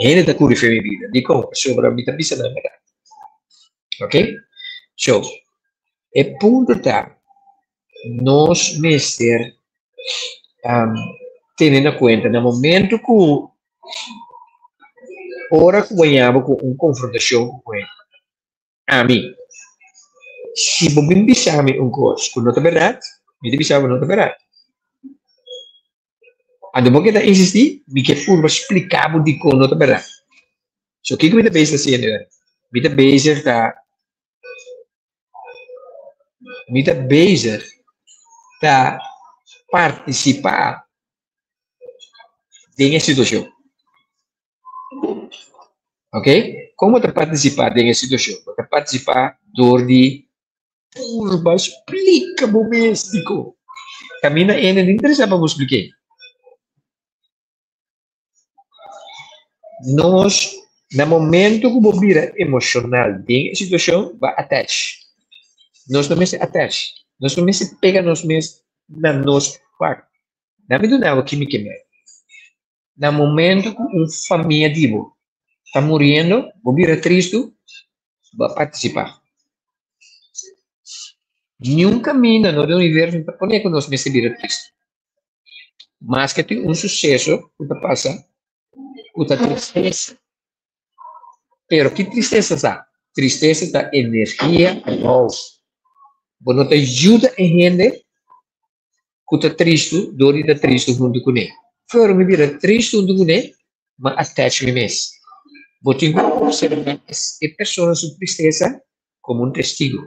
Hende ta kuri fe mi bida. Dikon? Pasobra mi ta bisa nan bèrdat. Ok? So, e punto ta, nos mester tene na kuenta na momento ku ora ku bo yama ku un konfrontashon ku hende, Ami, si bo bin bisa mi un kos ku no ta bèrdat, mi ta bisa bo no ta bèrdat. Anto bo keda insistí, mi ke purba splika bo dikon no ta bèrdat. So kiko mi ta bezig ta hasiendo awor? Mi ta bezig ta mi ta bezig ta partisipá den e situashon. Ok, kon bo ta partisipá den e situashon? Bo ta partisipá dor di purba splika bo mes dikon. Kaminda ene no interesá pa bo splik'é. Nos, na momento ku bo bira emoshonal den e situashon, bo a attach. Nos no mester attach. Nos no mester pega nos mes na nos wak. Na mi duna bo ki mi ke mei. Na momento ku un famia di bo ta muriendo, bo bira tristu, bo a partisipá. Niun kaminda no den universo no ta pone ku nos mester bira tristu. Maske tin un suseso ku ta pasa ku ta tristesa. Pero ki tristesa ta? Tristesa ta energia abou. Bo no ta yuda e hende ku ta tristu dor di ta tristu huntu kuné. Pero mi bira tristu huntu kuné, m'a attach mi mes. Bo tin ku observá e persona su tristesa komo un testigu.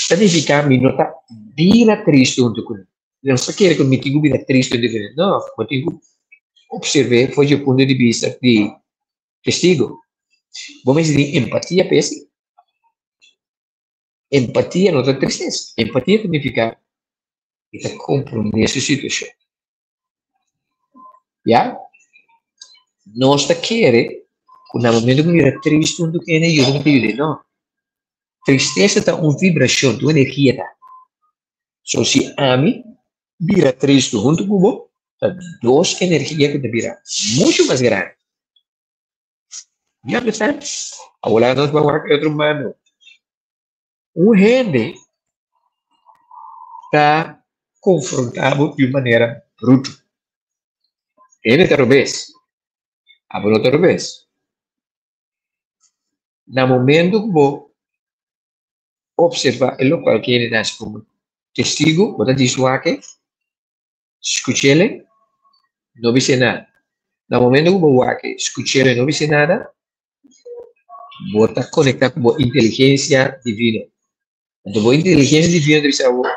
Ta nifiká mi no ta bira tristu huntu kuné. Mi no sa kere ku mi tin ku bira tristu huntu kuné. No, bo tin ku observ'é for dje punto di bista di testigu. Bo mester tin empatia pa esei. Empatia no ta tristesa. Empatia ta nifiká mi ta komprondé su situashon. Ya? Nos ta kere ku na momento ku mi bira tristu huntu ku hende yuda mi ta yud'é. No. Tristesa ta un vibrashon, ta un energia ta. So si ami bira tristu huntu ku bo, ta dos energia ku ta bira muchu mas grandi. You understand? Awor laga nos bai wak e otro mano. Un hende ta konfrontá bo di un manera brutu. Hende ta robes, abo no ta robes. Na momento ku bo opservá e lokual ku hende ta hasi komo testigu, bo ta djis wak e. Skuch'ele, no bis'é nada. Na momento ku bo wak e, skuch'ele, no bis'é nada, bo ta konektá ku bo inteligensia divino. Anto bo inteligensia divino ta bisa bo,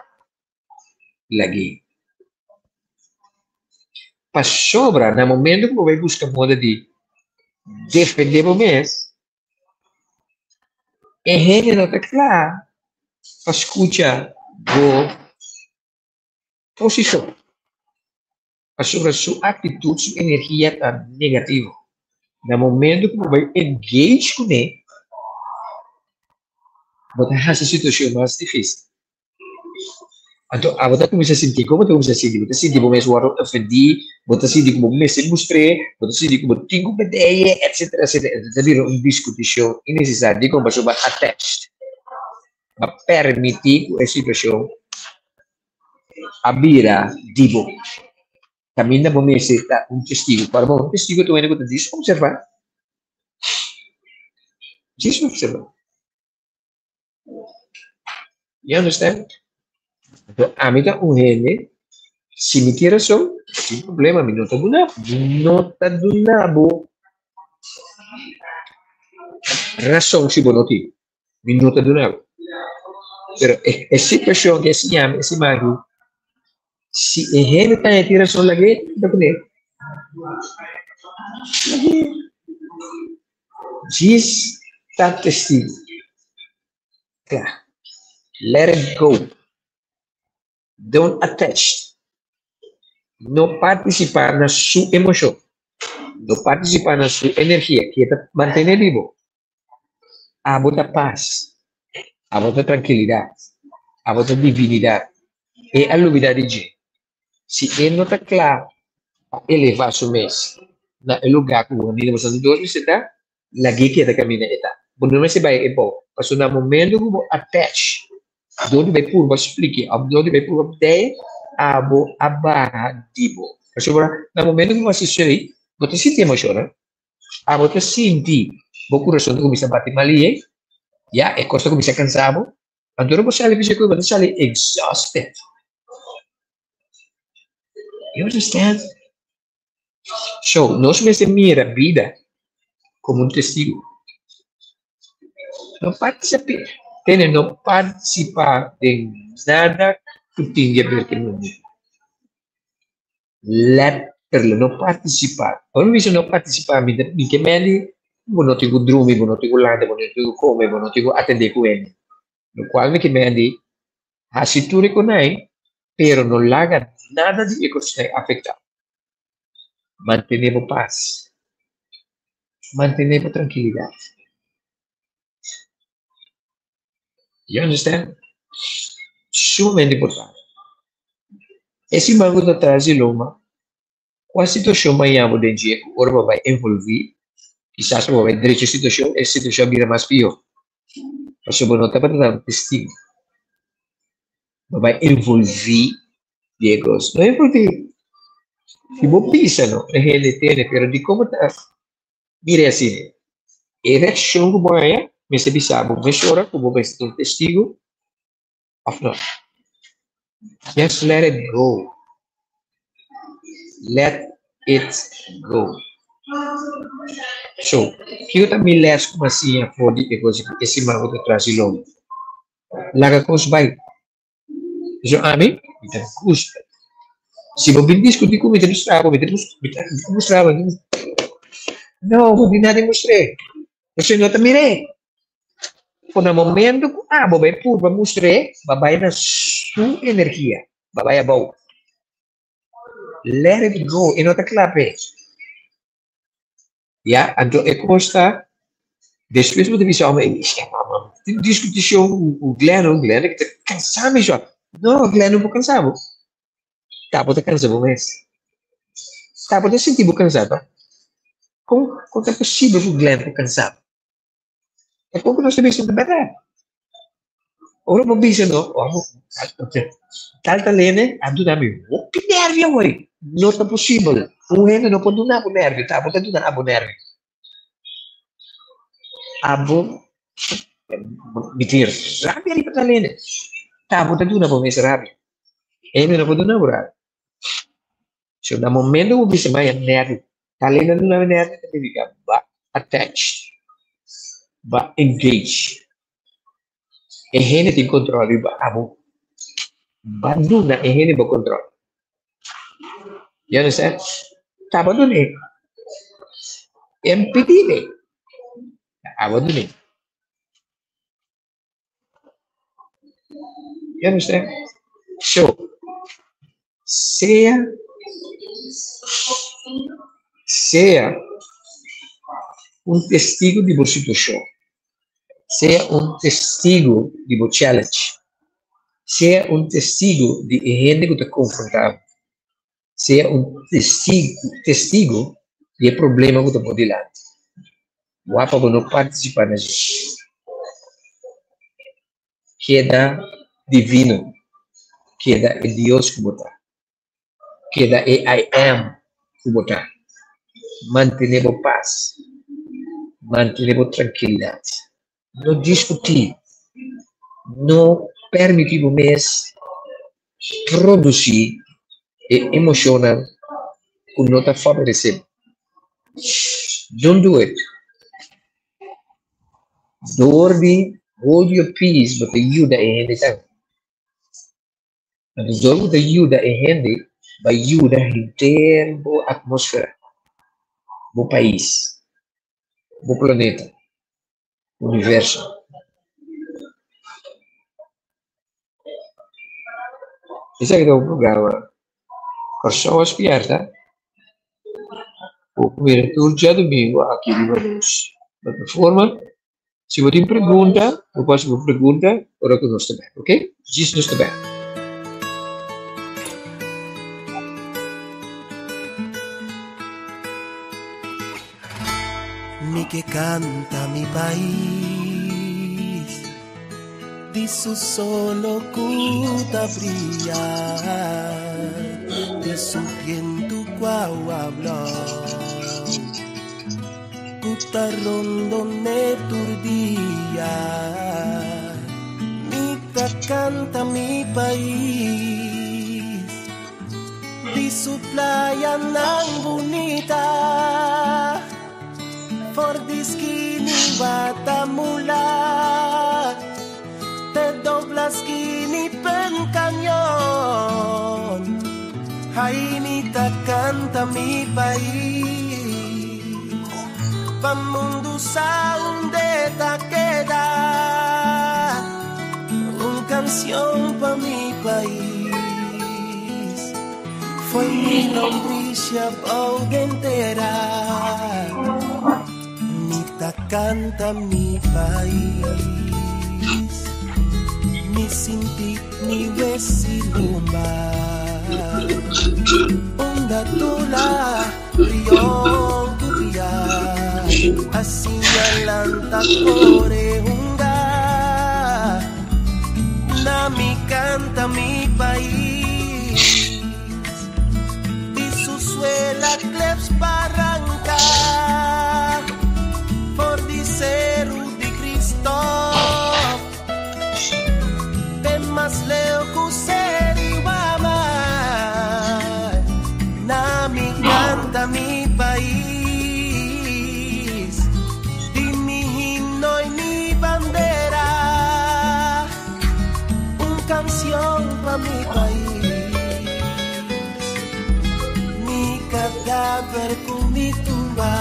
lag'é. Pasobra na momento ku bo bai buska moda di defendé bo mes, e hende no ta kla pa skucha bo. Posishon, pasobra su aktitut, su energia ta negativo. Na momento ku bo bai engage kuné, bo ta hasi situashon mas difísil. Anto abo ta kuminsá sinti, kon bo ta kuminsá sinti? Bo ta sinti bo mes wòrdu ofendí, bo ta sinti ku bo mester mustr'é, bo ta sinti ku bo tin ku bedeye, etsetera, etsetera. Enton ta bira un diskutishon innesesario. Dikon? Pasobra bo a attached, bo a permití ku e situashon a bira di bo. Kaminda bo mester ta un testigu. Para bo un testigu ta un hende ku ta djis observá. Djis observá. You understand? Anto ami ta un hende, si mi tin rason, no tin problema, mi no ta duna, mi no ta duna bo rason si bo no tin. Mi no ta duna bo. Pero e, e situacion ke siñami e siman aki, si e hende ta tin rason lag'é, ta kuné. Lag'é. Djis ta testigo. Kla. Let it go. Don't attach. No partisipá na su emoshon. No partisipá na su energia ke ta mantené bibo. Abo ta pas. Abo ta trankilidat. Abo ta divinidat. E a lubidá di dje. Si e no ta kla pa elevá su mes na e lugá ku bo Santo Dios mester ta, lag'é keda kaminda e ta. Bo no mester bai e bou. Pasobra na momento ku bo attach dor di bai purba splik'é òf dor di bai purba bdei, abo a baha di bo. Pasobra na momento ku bo hasi esei, bo ta sinti emoshonnan, abo ta sinti bo kurason ta kuminsá bati malié, ya, e kos ta kuminsá kansa bo. Anto ora bo sali bisa ku bo ta sali exhausted. You understand? So, nos mester mira bida komo un testigo. No partisipa, tene, no partisipá den nada ku tin di aber ku e mundu. Letterlijk, no partisipá. Ora mi bisa no partisipá, mi ta mi ke mende bo no tin ku drumi, bo no tin ku lanta, bo no tin ku kome, bo no tin ku atendé ku hende. Lokual mi ke mende hasi tur e konai, pero no laga nada di e kosnan afektá. Mantené bo pas. Mantené bo trankilidat. You understand? Sumamente importante. E siman ku ta tras di loma, kua situashon maña bo den dje ku ora bo bai envolví, kisas bo bai drecha e situashon, e situashon a bira mas pió. Pasobra bo no tabata ta un testigu. Bo bai envolví di e kos. No envolví. Si bo bisa no, e hende tene, pero dikon bo ta Mira asina, e reakshon ku bo haña mester bisa bo mesora ku bo mester ta un testigu òf no. Just let it go. Let it go. So, kiko ta mi lès ku mi a siña for di e kos aki e siman ku ta tras di lobo? Laga kos bai. So ami, mi ta gusta. Si bo bin diskutí ku mi, mi ta mustra bo, mi ta mi ta mustra bo. No, bo bin nada mustr'é. Pasobra no ta mir'é. For na momento ku abo bai purba mustr'é, bo a bai na su energia, bo a bai abou. Let it go, e no ta kla p'e. Ya, anto e kos ta, despues bo ta bisa ome, e mama, tin diskutishon ku Glenn, Glenn ta kansa mi shò. No, Glenn no por kansa bo. Ta bo ta kansa bo mes. Ta bo ta sinti bo kansa to. Kon, kon ta posibel ku Glenn por kansa bo? E kon ku nos ta bisa ta bèrdat. Ora bo bisa no, tal tal hende a duna mi hopi nervio awor. No ta posibel. Un hende no por duna bo nervio, ta abo ta duna abo nervio. Abo, mi tin rabia riba tal hende. Ta abo ta duna bo mes rabia. Hende no por duna bo rabia. So na momento ku bo bisa maya nervio, tal hende a duna mi nervio ta nifica bo a attach, bo a engage. E hende tin control riba abo. Ba duna e hende bo control. You understand? Ta bo dun'e. Impedi'e. Ta abo dun'e. You understand? So, sea, sea un testigo di bo situacion. Sea un testigo di bo challenge. Sea un testigo di e hende ku ta konfrontá bo. Sea un testigo di e problema ku ta bo dilanti. Wak pa bo no partisipá na dje. Keda divino. Keda e Dios ku bo ta. Keda e I am ku bo ta. Mantené bo pas. Mantené bo trankilidat. No diskutí. No permití bo mes produsí e emoshonnan ku no ta favoresé bo. Don't do it. Dor di hold your peace bo ta yuda e hende tambe. Anto dor bo ta yuda e hende, bo a yuda henter bo atmósfera, bo pais, bo planeta, universo. Esaki ta un programa Kòrsou a Spièrta. Bo por mira tur djadumingu aki riba nos plataforma. Si bo tin pregunta, bo por hasi bo pregunta ora ku nos ta bek, ok? Djis nos ta bek. Mi ke kanta mi pais Di su solo ku ta bria Di su bientu ku awa blou Ku ta rondon'é tur dia Mi ta kanta mi pais Di su playanan bunita For di skini Watamula Te dobla skini Pen Cañon Ai mi ta kanta mi pais Pa mundu sa unda ta keda Un kanshon pa mi pais Foi mi lombrisia bou den tera Mi ta kanta mi pais Mi sinti mi wesi lumba Unda tula rion ku bia Asina lanta kore hunga Na mi kanta mi pais Di su suela kleps baranka For di seru di Kristof Te mas leu ku seri wama Na mi kanta mi pais Di mi himno i mi bandera Un kanshon pa mi pais Mi kadaver ku mi tumba.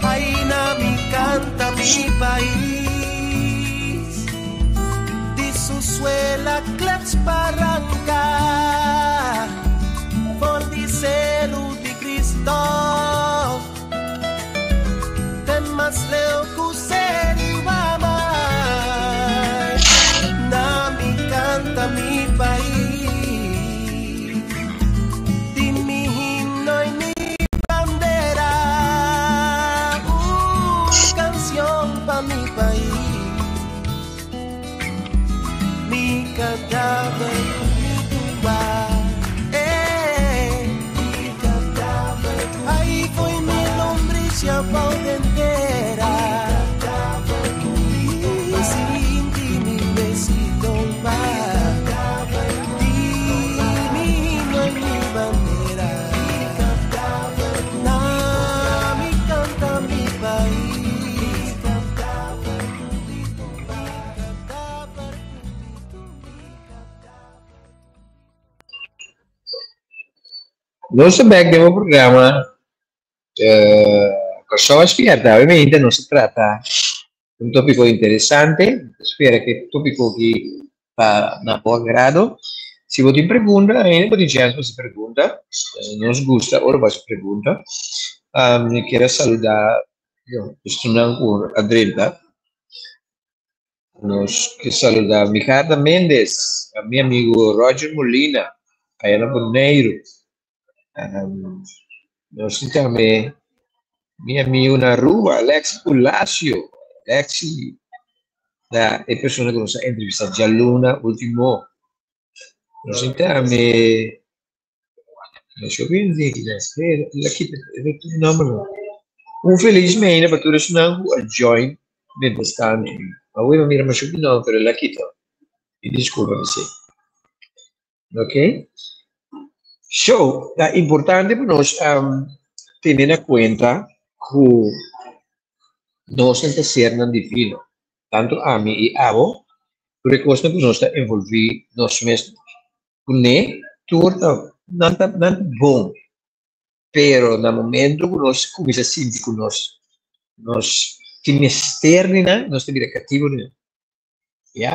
Ai na mi kanta mi pais Di su suela klets baranka For di seru di Kristof Te mas leu ku seri wama Na mi kanta mi pais Di mi himno i mi bandera Un kanshon pa mi pais Mi kadaver ku mi tumba eh Mi kadaver ku mi Ai foi mi lombrisia bou den tera Mi kadaver ku mi tumba Sinti mi wesi lomba Mi kadaver ku mi tumba Di mi himno i mi bandera Mi kadaver ku mi tumba Na mi kanta mi pais Mi kadaver ku mi tumba Kadaver ku mi tumba Mi kadaver Nos ta bek den bo programa Kòrsou a Spierta. Obviamente nos ta trata un tópiko interesante. Mi ta spera ku e tópiko aki ta na bo agrado. Si bo tin pregunta ainda bo tin chèns pa hasi pregunta. Nos gusta ora bo hasi pregunta. Mi kier a saluda estunan ku a drenta. Nos ke saluda Micarda Mendez, mi amigo Roger Molina, allá na Boneiru. Nos tin tambe mi amigo na Aruba, Alexi Pulacio. Alexi ta e persona ku nos a entrevista djaluna ultimo. Nos tin tambe, nos Un felis meinda pa tur esnan ku a join mientras tanto. Awe mi a mira masha opinion pero el a kita. Mi disculpa p'esei. Ok. So, ta importante pa nos tene na cuenta cu nos nan ta sernan divino. Tanto ami y abo, tur e cosnan cu nos ta envolvi nos mes kuné tur ta nan ta nan ta bon pero na momento ku nos kuminsá sinti ku nos nos tin mester di nan nos ta bira katibu di nan ya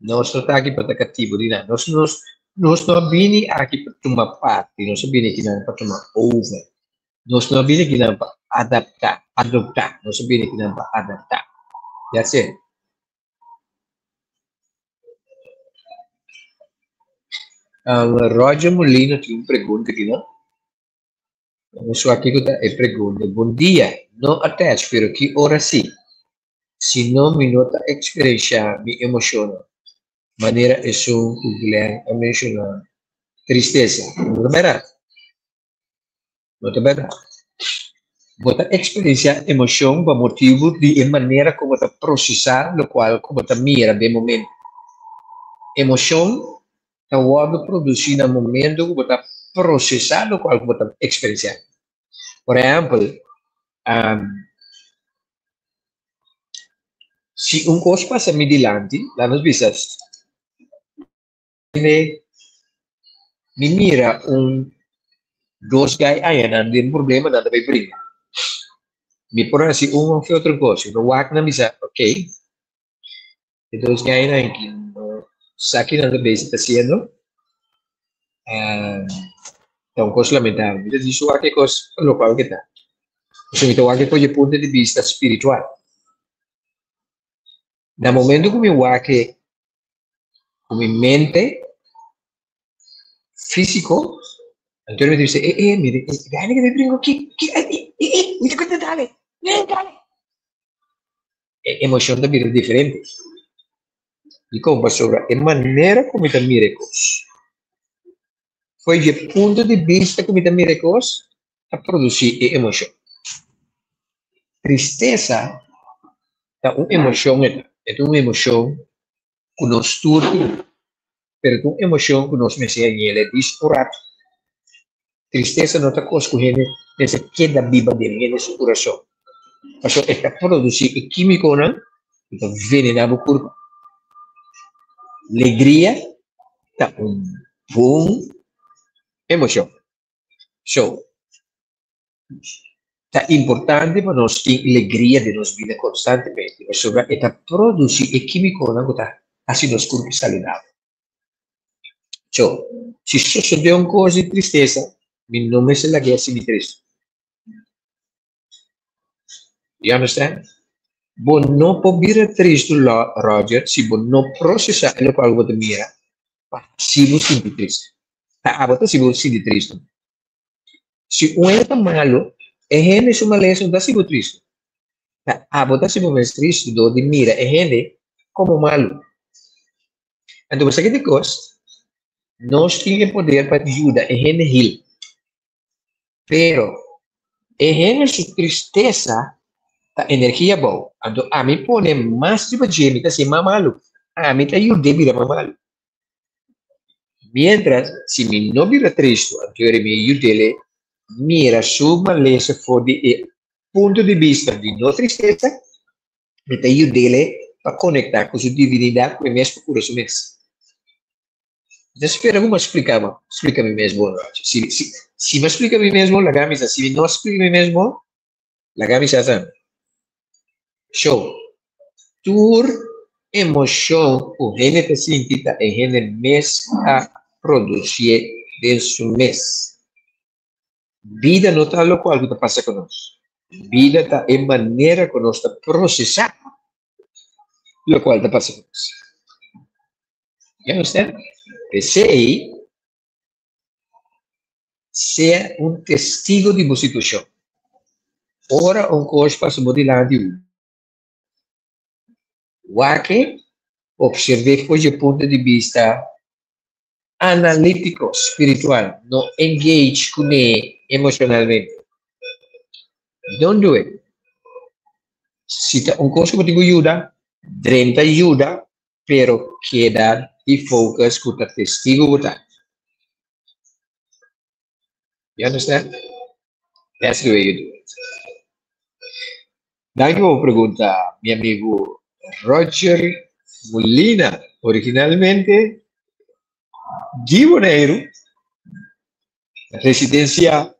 nos no ta aki pa ta katibu di nan nos nos Nos no a bini aki pa tuma parti, nos a bini akinan pa tuma over. Nos no a bini akinan pa adaptá, adoptá, nos a bini akinan pa adaptá. That's it. Um, Roger Molina tin un pregunta aki, no? Vamos wak kiko ta e pregunta. Bon dia, no attach, pero ki ora si? Si no, mi no ta eksperenshá mi emoshonnan manera esun ku Glenn a menshoná, tristesa. No ta bèrdat? No ta bèrdat. Bo ta eksperensiá emoshon pa motibu di e manera ku bo ta prosesá lokual ku bo ta mira den momento. Emoshon ta wòrdu produsí na momento ku bo ta prosesá lokual ku bo ta eksperensiá. Por ehèmpel, si un kos pasa mi dilanti, laat nos bisa, mi mira un dos gai aya nan den problema nan ta bay bringa. Mi por hasi un of otro kos. Mi por wak nan bisa, ok, e dos gainan aki no sa ki nan ta bezig ta hasiendo. Ta un kos lamentabel. Mi ta disi wak e kos pa lokual ke ta. Pasobra mi ta wak e kos di e punto di bista spiritual. Na momento ku mi wak e ku mi mente físiko, anto mi ta bisa, e e, mira e gainan ke ta bringa aki, ki e e, mi ta konta dale, dale. E emocion ta bira diferente. Dikon? Pasobra e manera ku mi ta mira e kos, for dje punto di bista ku mi ta mira e kos, ta produsí e emocion. Tristesa ta un emocion e ta, e ta un emocion ku nos tur tin, pero ta un emocion ku nos mester hañ'el dis un rato. Tristesa no ta kos ku hende mester keda biba den hende su kurason, pasobra e ta produsí e kímikonan ku ta venená bo kurpa. Legria ta un bon emoshon. So, ta importante pa nos tin legria den nos bida konstantemente, pasobra e ta produsí e kímikonan ku ta hasi nos kurpa saludabel. So, si sosodé un kos di tristesa, mi no mester lag'é hasi mi tristu. You understand? Bo no por bira tristu, Roger, si bo no prosesá e lokual ku bo ta mira pa hasi bo sinti tristu. Ta abo ta hasi bo sinti tristu. Si un hende ta malu, e hende su malesa no ta hasi bo tristu. Ta abo ta hasi bo mes tristu dor di mira e hende komo malu. Anto bo sa ki kos? Nos tin e poder pa yuda e hende heal. Pero e hende su tristesa ta energia abou. Anto ami pone mas riba dje, mi ta hasié mas malu. Ami ta yud'é bira mas malu. Mientras, si mi no bira tristu, anto mi yud'é mira su malesa for di e punto di bista di no tristesa, Mi ta yud'é pa konektá ku su divinidat ku e mes por kura su mes. Mi ta spera ku mi a splika bo, splika mi mes bon, Roger. Si, si, si mi a splika mi mes bon, laga mi sa. Si mi no a splika mi mes bon, laga mi sa tambe. Show, tur emoshon ku hende ta sinti ta e hende mes a produsié den su mes. Bida no ta lokual ku ta pasa ku nos. Bida ta e manera ku nos ta prosesá lokual ta pasa ku nos. You understand? P'esei, sea un testigo di bo situashon. Ora un kos pasa bo dilanti, wak e, observ'é for dje punto di bista analítico, spiritual, no engage kuné emocionalmente. Don't do it. Si ta un kos ku bo tin ku yuda, drenta yuda, pero keda di focus ku ta testigo bo ta. You understand? That's the way you do it. Danki pa bo pregunta, mi amigu Roger Molina, originalmente di Boneiru, residencia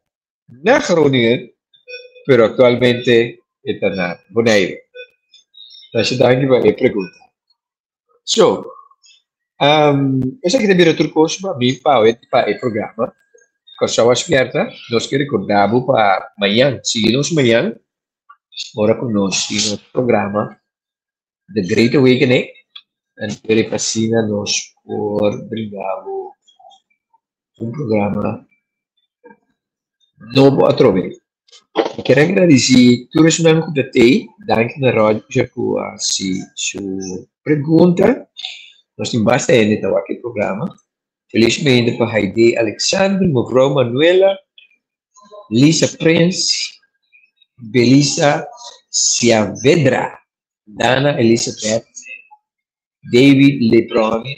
na Groningen, pero actualmente e ta na Boneiru. Masha danki pa e pregunta. So, Esaki ta bira tur kos pa mi pa awe pa e programa Kòrsou a Spièrta. Nos ke rekordá bo pa mañan, sigui nos mañan ora ku nos tin nos programa The Great Awakening. Anto riba asina nos por brinda bo un programa nobo atrobe. Mi kier a gradisí tur esnan ku ta tei. Danki na Roger ku a hasi su pregunta. Nos tin basta hende ta wak e programa. Felismente pa Haidee Alexander, mevrouw Manuela, Lisa Prins, Belisa Siavedra, Dana Elizabeth, David Lebron,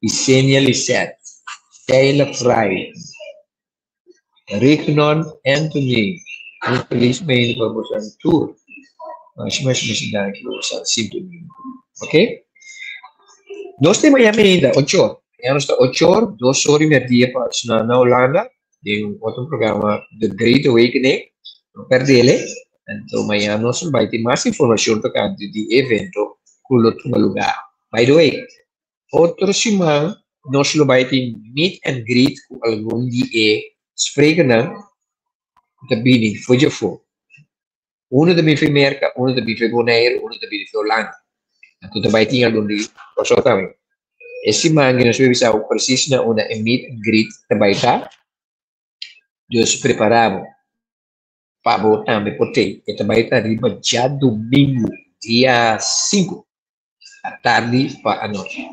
Isenia Lisette, Sheila Fry, Rignon Anthony, un felis mei pa boso tur. Masha masha masha danki pa boso sintonia. Ok? Nos tin mañana ainda, 8 or. Mañana nos ta 8 or, 2 or y merdia pa esnan na Hulanda, den un otro programa The Great Awakening. No perdele. Anto mañana nos lo bai tin mas informacion tocante di evento cu lo tuma lugar. By the way, otro siman nos lo bai tin meet and greet cu algun di e sprekernan cu ta bini for dje afo. Uno ta bini for Merca, uno ta bini for Bonaire, uno ta bini for Hulanda. Anto ta bai tin algun di Kòrsou tambe. E siman nos lo bisa bo precies na unda e meet and greet ta bai ta. Dus prepara bo pa bo tambe por tei. E ta bai ta riba djadumingu, dia 5, atardi pa anochi.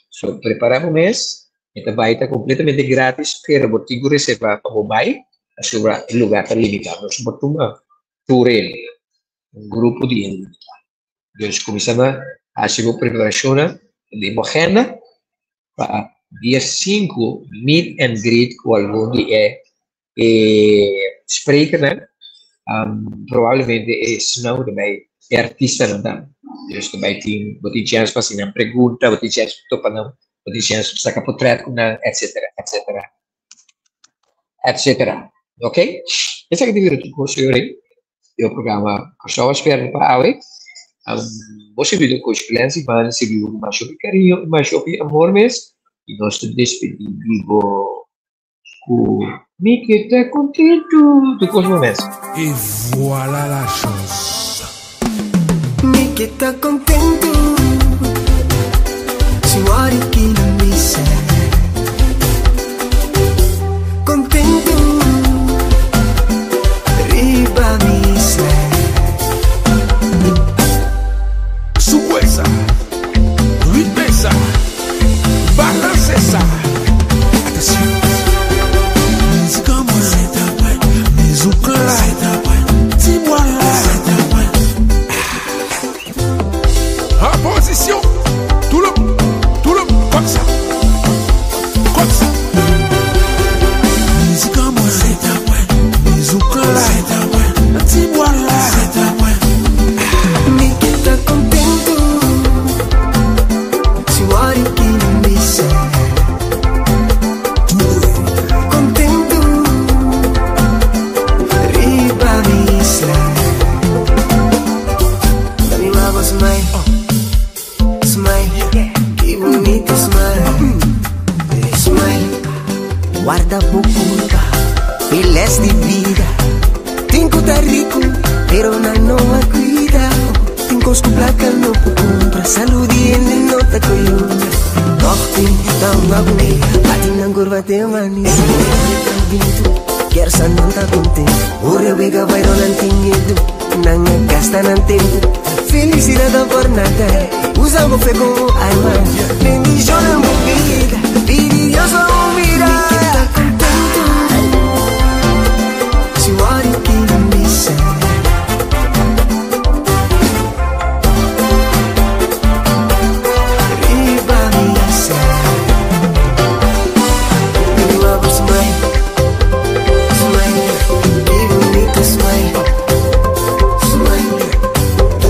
So prepara bo mes, e ta bai ta completamente gratis, pero bo tin cu reserva pa bo bai, pasobra e lugar ta limita. Nos no por tuma tur hende, un grupo di hende limita. Dus cuminsa na haci bo preparacionnan den bo agenda pa dia 5 meet and greet cu algun di e sprekernan, probablemente esnan cu ta bay e artistanan tambe. Dus ta bay tin, bo tin chance pa haci nan pregunta, bo tin chance pa topa nan, bo tin chance pa saca potret cu nan, etcetera, etcetera, etcetera. Ok? Esaki ta bira tur cos señores di e programa Kòrsou a Spera pa awe. Bo sirbido Coach Glenn Siman, sirbi bo ku mas hopi kariño i mas hopi amor mes. I nos ta despedí di bo ku Mi ke ta kontentu tur kos bo mes. Et voilà la chose. Mi ke ta kontentu si wòrdu ki na misa. Kontentu riba misa. Soukoue sa, ritme sa, balanse sa. Atansyon. Mizik an mwen, mizouk la, ti bwa la. An pozisyon, tou le moun, tou le moun, kòm sa, kòm sa. Mizik an mwen, mizouk la, ti bwa la. Mi ke ta kontentu si wòrdu ki na misa. Kontentu riba misa. Mi mama smile, smile, ki bunita smile, smile. Warda bo kurpa, les di bida. Tin ku ta riku, pero nan no a kuida. Tin kos ku plaka no por kumpra, salú di hende no ta koyunta. Tòg tin ta hunga kuné, bati nan kurva te amanesé. Kersa nan ta kontentu, ora wega bai rònt nan tin miedu, nan a gasta nan tempu. Felisidat ta por nada, usa bo fe komo arma. Bendishona bo bida, pidi Dios pa bo mira. Mi ke ta kontentu, si wòrdu ki na misa. Riba misa. Mi wou smile, smile, ki bunita smile, smile.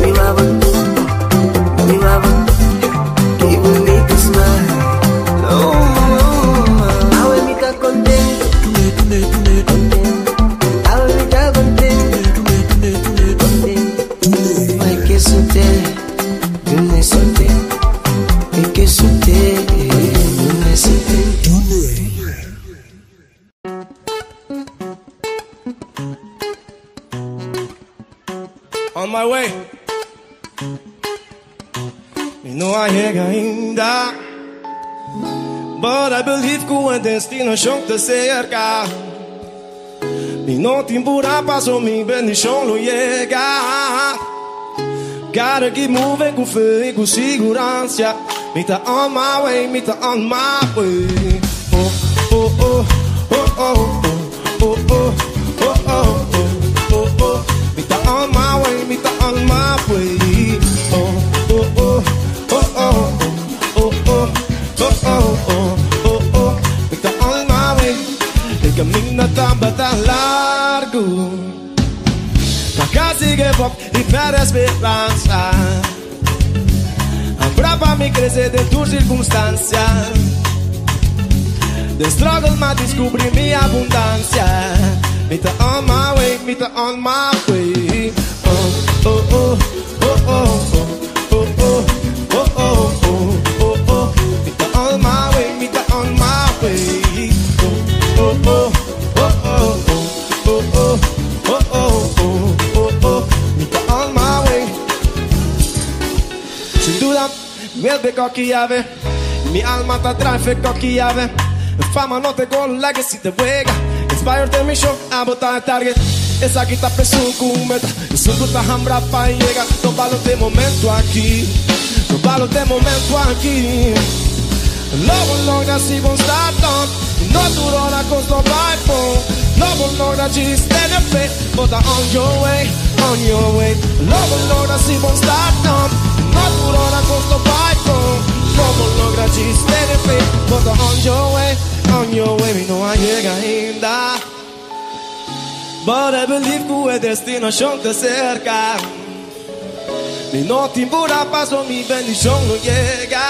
Mi wou, mi wou, ki bunita smile. Oh. On my way. Mi no a yega ainda. But I believe ku e destinashon ta serka. Mi no tin purá paso mi bendishon lo yega. Gotta keep moving ku fe i ku siguransia. Mi ta on my way, mi ta on my way. Oh, oh, oh, oh, oh, oh, oh, oh, oh, oh, oh, oh. Mi ta on my way, mi ta on my way. Oh, oh, oh, oh, oh, oh, oh, oh, oh, oh, oh, oh. Mi ta on my way. E kaminda tabata largu. Pa kasi give up i pèrdè speransa. Hambrá pa mi krese den tur sirkunstansia. Den struggle m'a diskubrí mi abundansia. Mi ta on my way, mi ta on my way. Oh, oh, oh, oh, oh, oh, oh, oh, oh, oh, oh, oh. Mi ta on my way, mi ta on my way. Oh, oh, oh, oh, oh, oh, oh, oh, oh, oh, oh, oh. Mi ta on my way. Sin duda, mi koki ave. Mi alma ta drive koki ave. Fama no te gol, legacy te wega. Inspired den mi show, abo ta e target. Esaki ta p'esun ku meta. Esun ku ta hambra pa yega. No balo te momento aki. No balo te momento aki. Lo bo logra si bo start up. No tur ora kos lo bai bon. Lo bo logra djis tene fe. Bo ta on your way, on your way. Lo bo logra si bo start up. No tur ora kos lo bai bon. Lo bo logra djis tene fe. Bo ta on your way, on your way. Mi no a yega ainda. But I believe ku e destinashon ta serka. Mi no tin purá paso mi bendishon lo yega.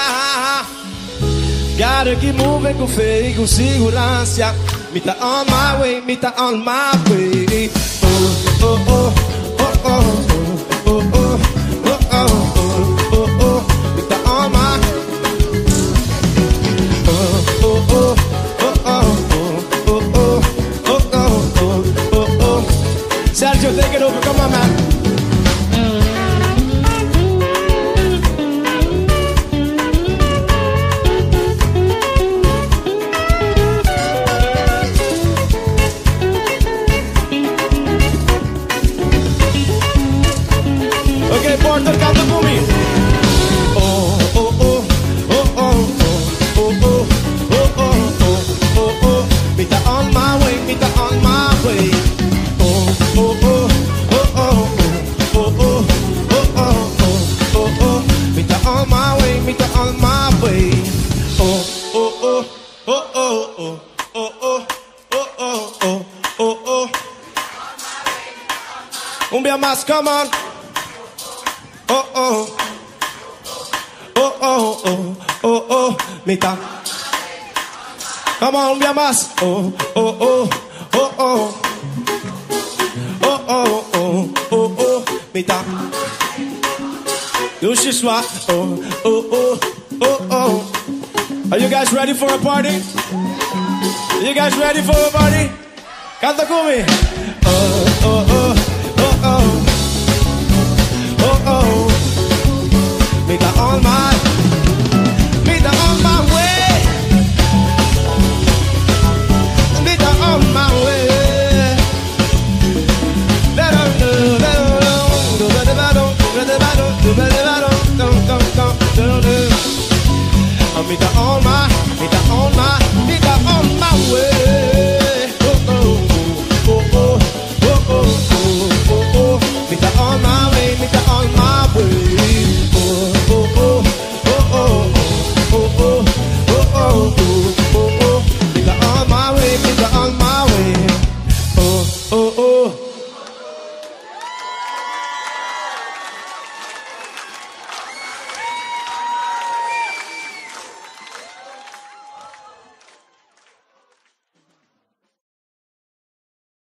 Gotta keep moving ku fe i ku siguransia. Mi ta on my way, mi ta on my way. Oh, oh, oh, oh, oh, oh, oh, oh, oh, oh, oh, oh. Mi ta on my Oh, oh, oh, oh, oh, oh, oh, oh, oh, oh, oh, oh. Sergio, take it over, come on, man. Ok, Porter, kanta ku mi. Oh, oh, oh, oh, oh, oh, oh, oh, oh, oh, oh, oh. Mi ta on my way, mi ta on my way. Oh, oh, oh, oh, oh, oh, oh, oh, oh, oh, oh, oh. Mi ta on my way, mi ta on my way. Oh, oh, oh, oh, oh, oh, oh, oh, oh, oh, oh, oh, oh. Un bia mas, come on. Oh, oh. Oh, oh, oh, oh, oh. Mi ta. Come on, un bia mas. Oh, oh, oh, oh, oh. Oh, oh, oh, oh, oh. Mi ta. Dushi swa. Oh, oh, oh, oh, oh. Are you guys ready for a party? You guys ready for a party? Kanta ku mi. Oh, oh, oh, oh, oh. Oh, oh. Mi ta on my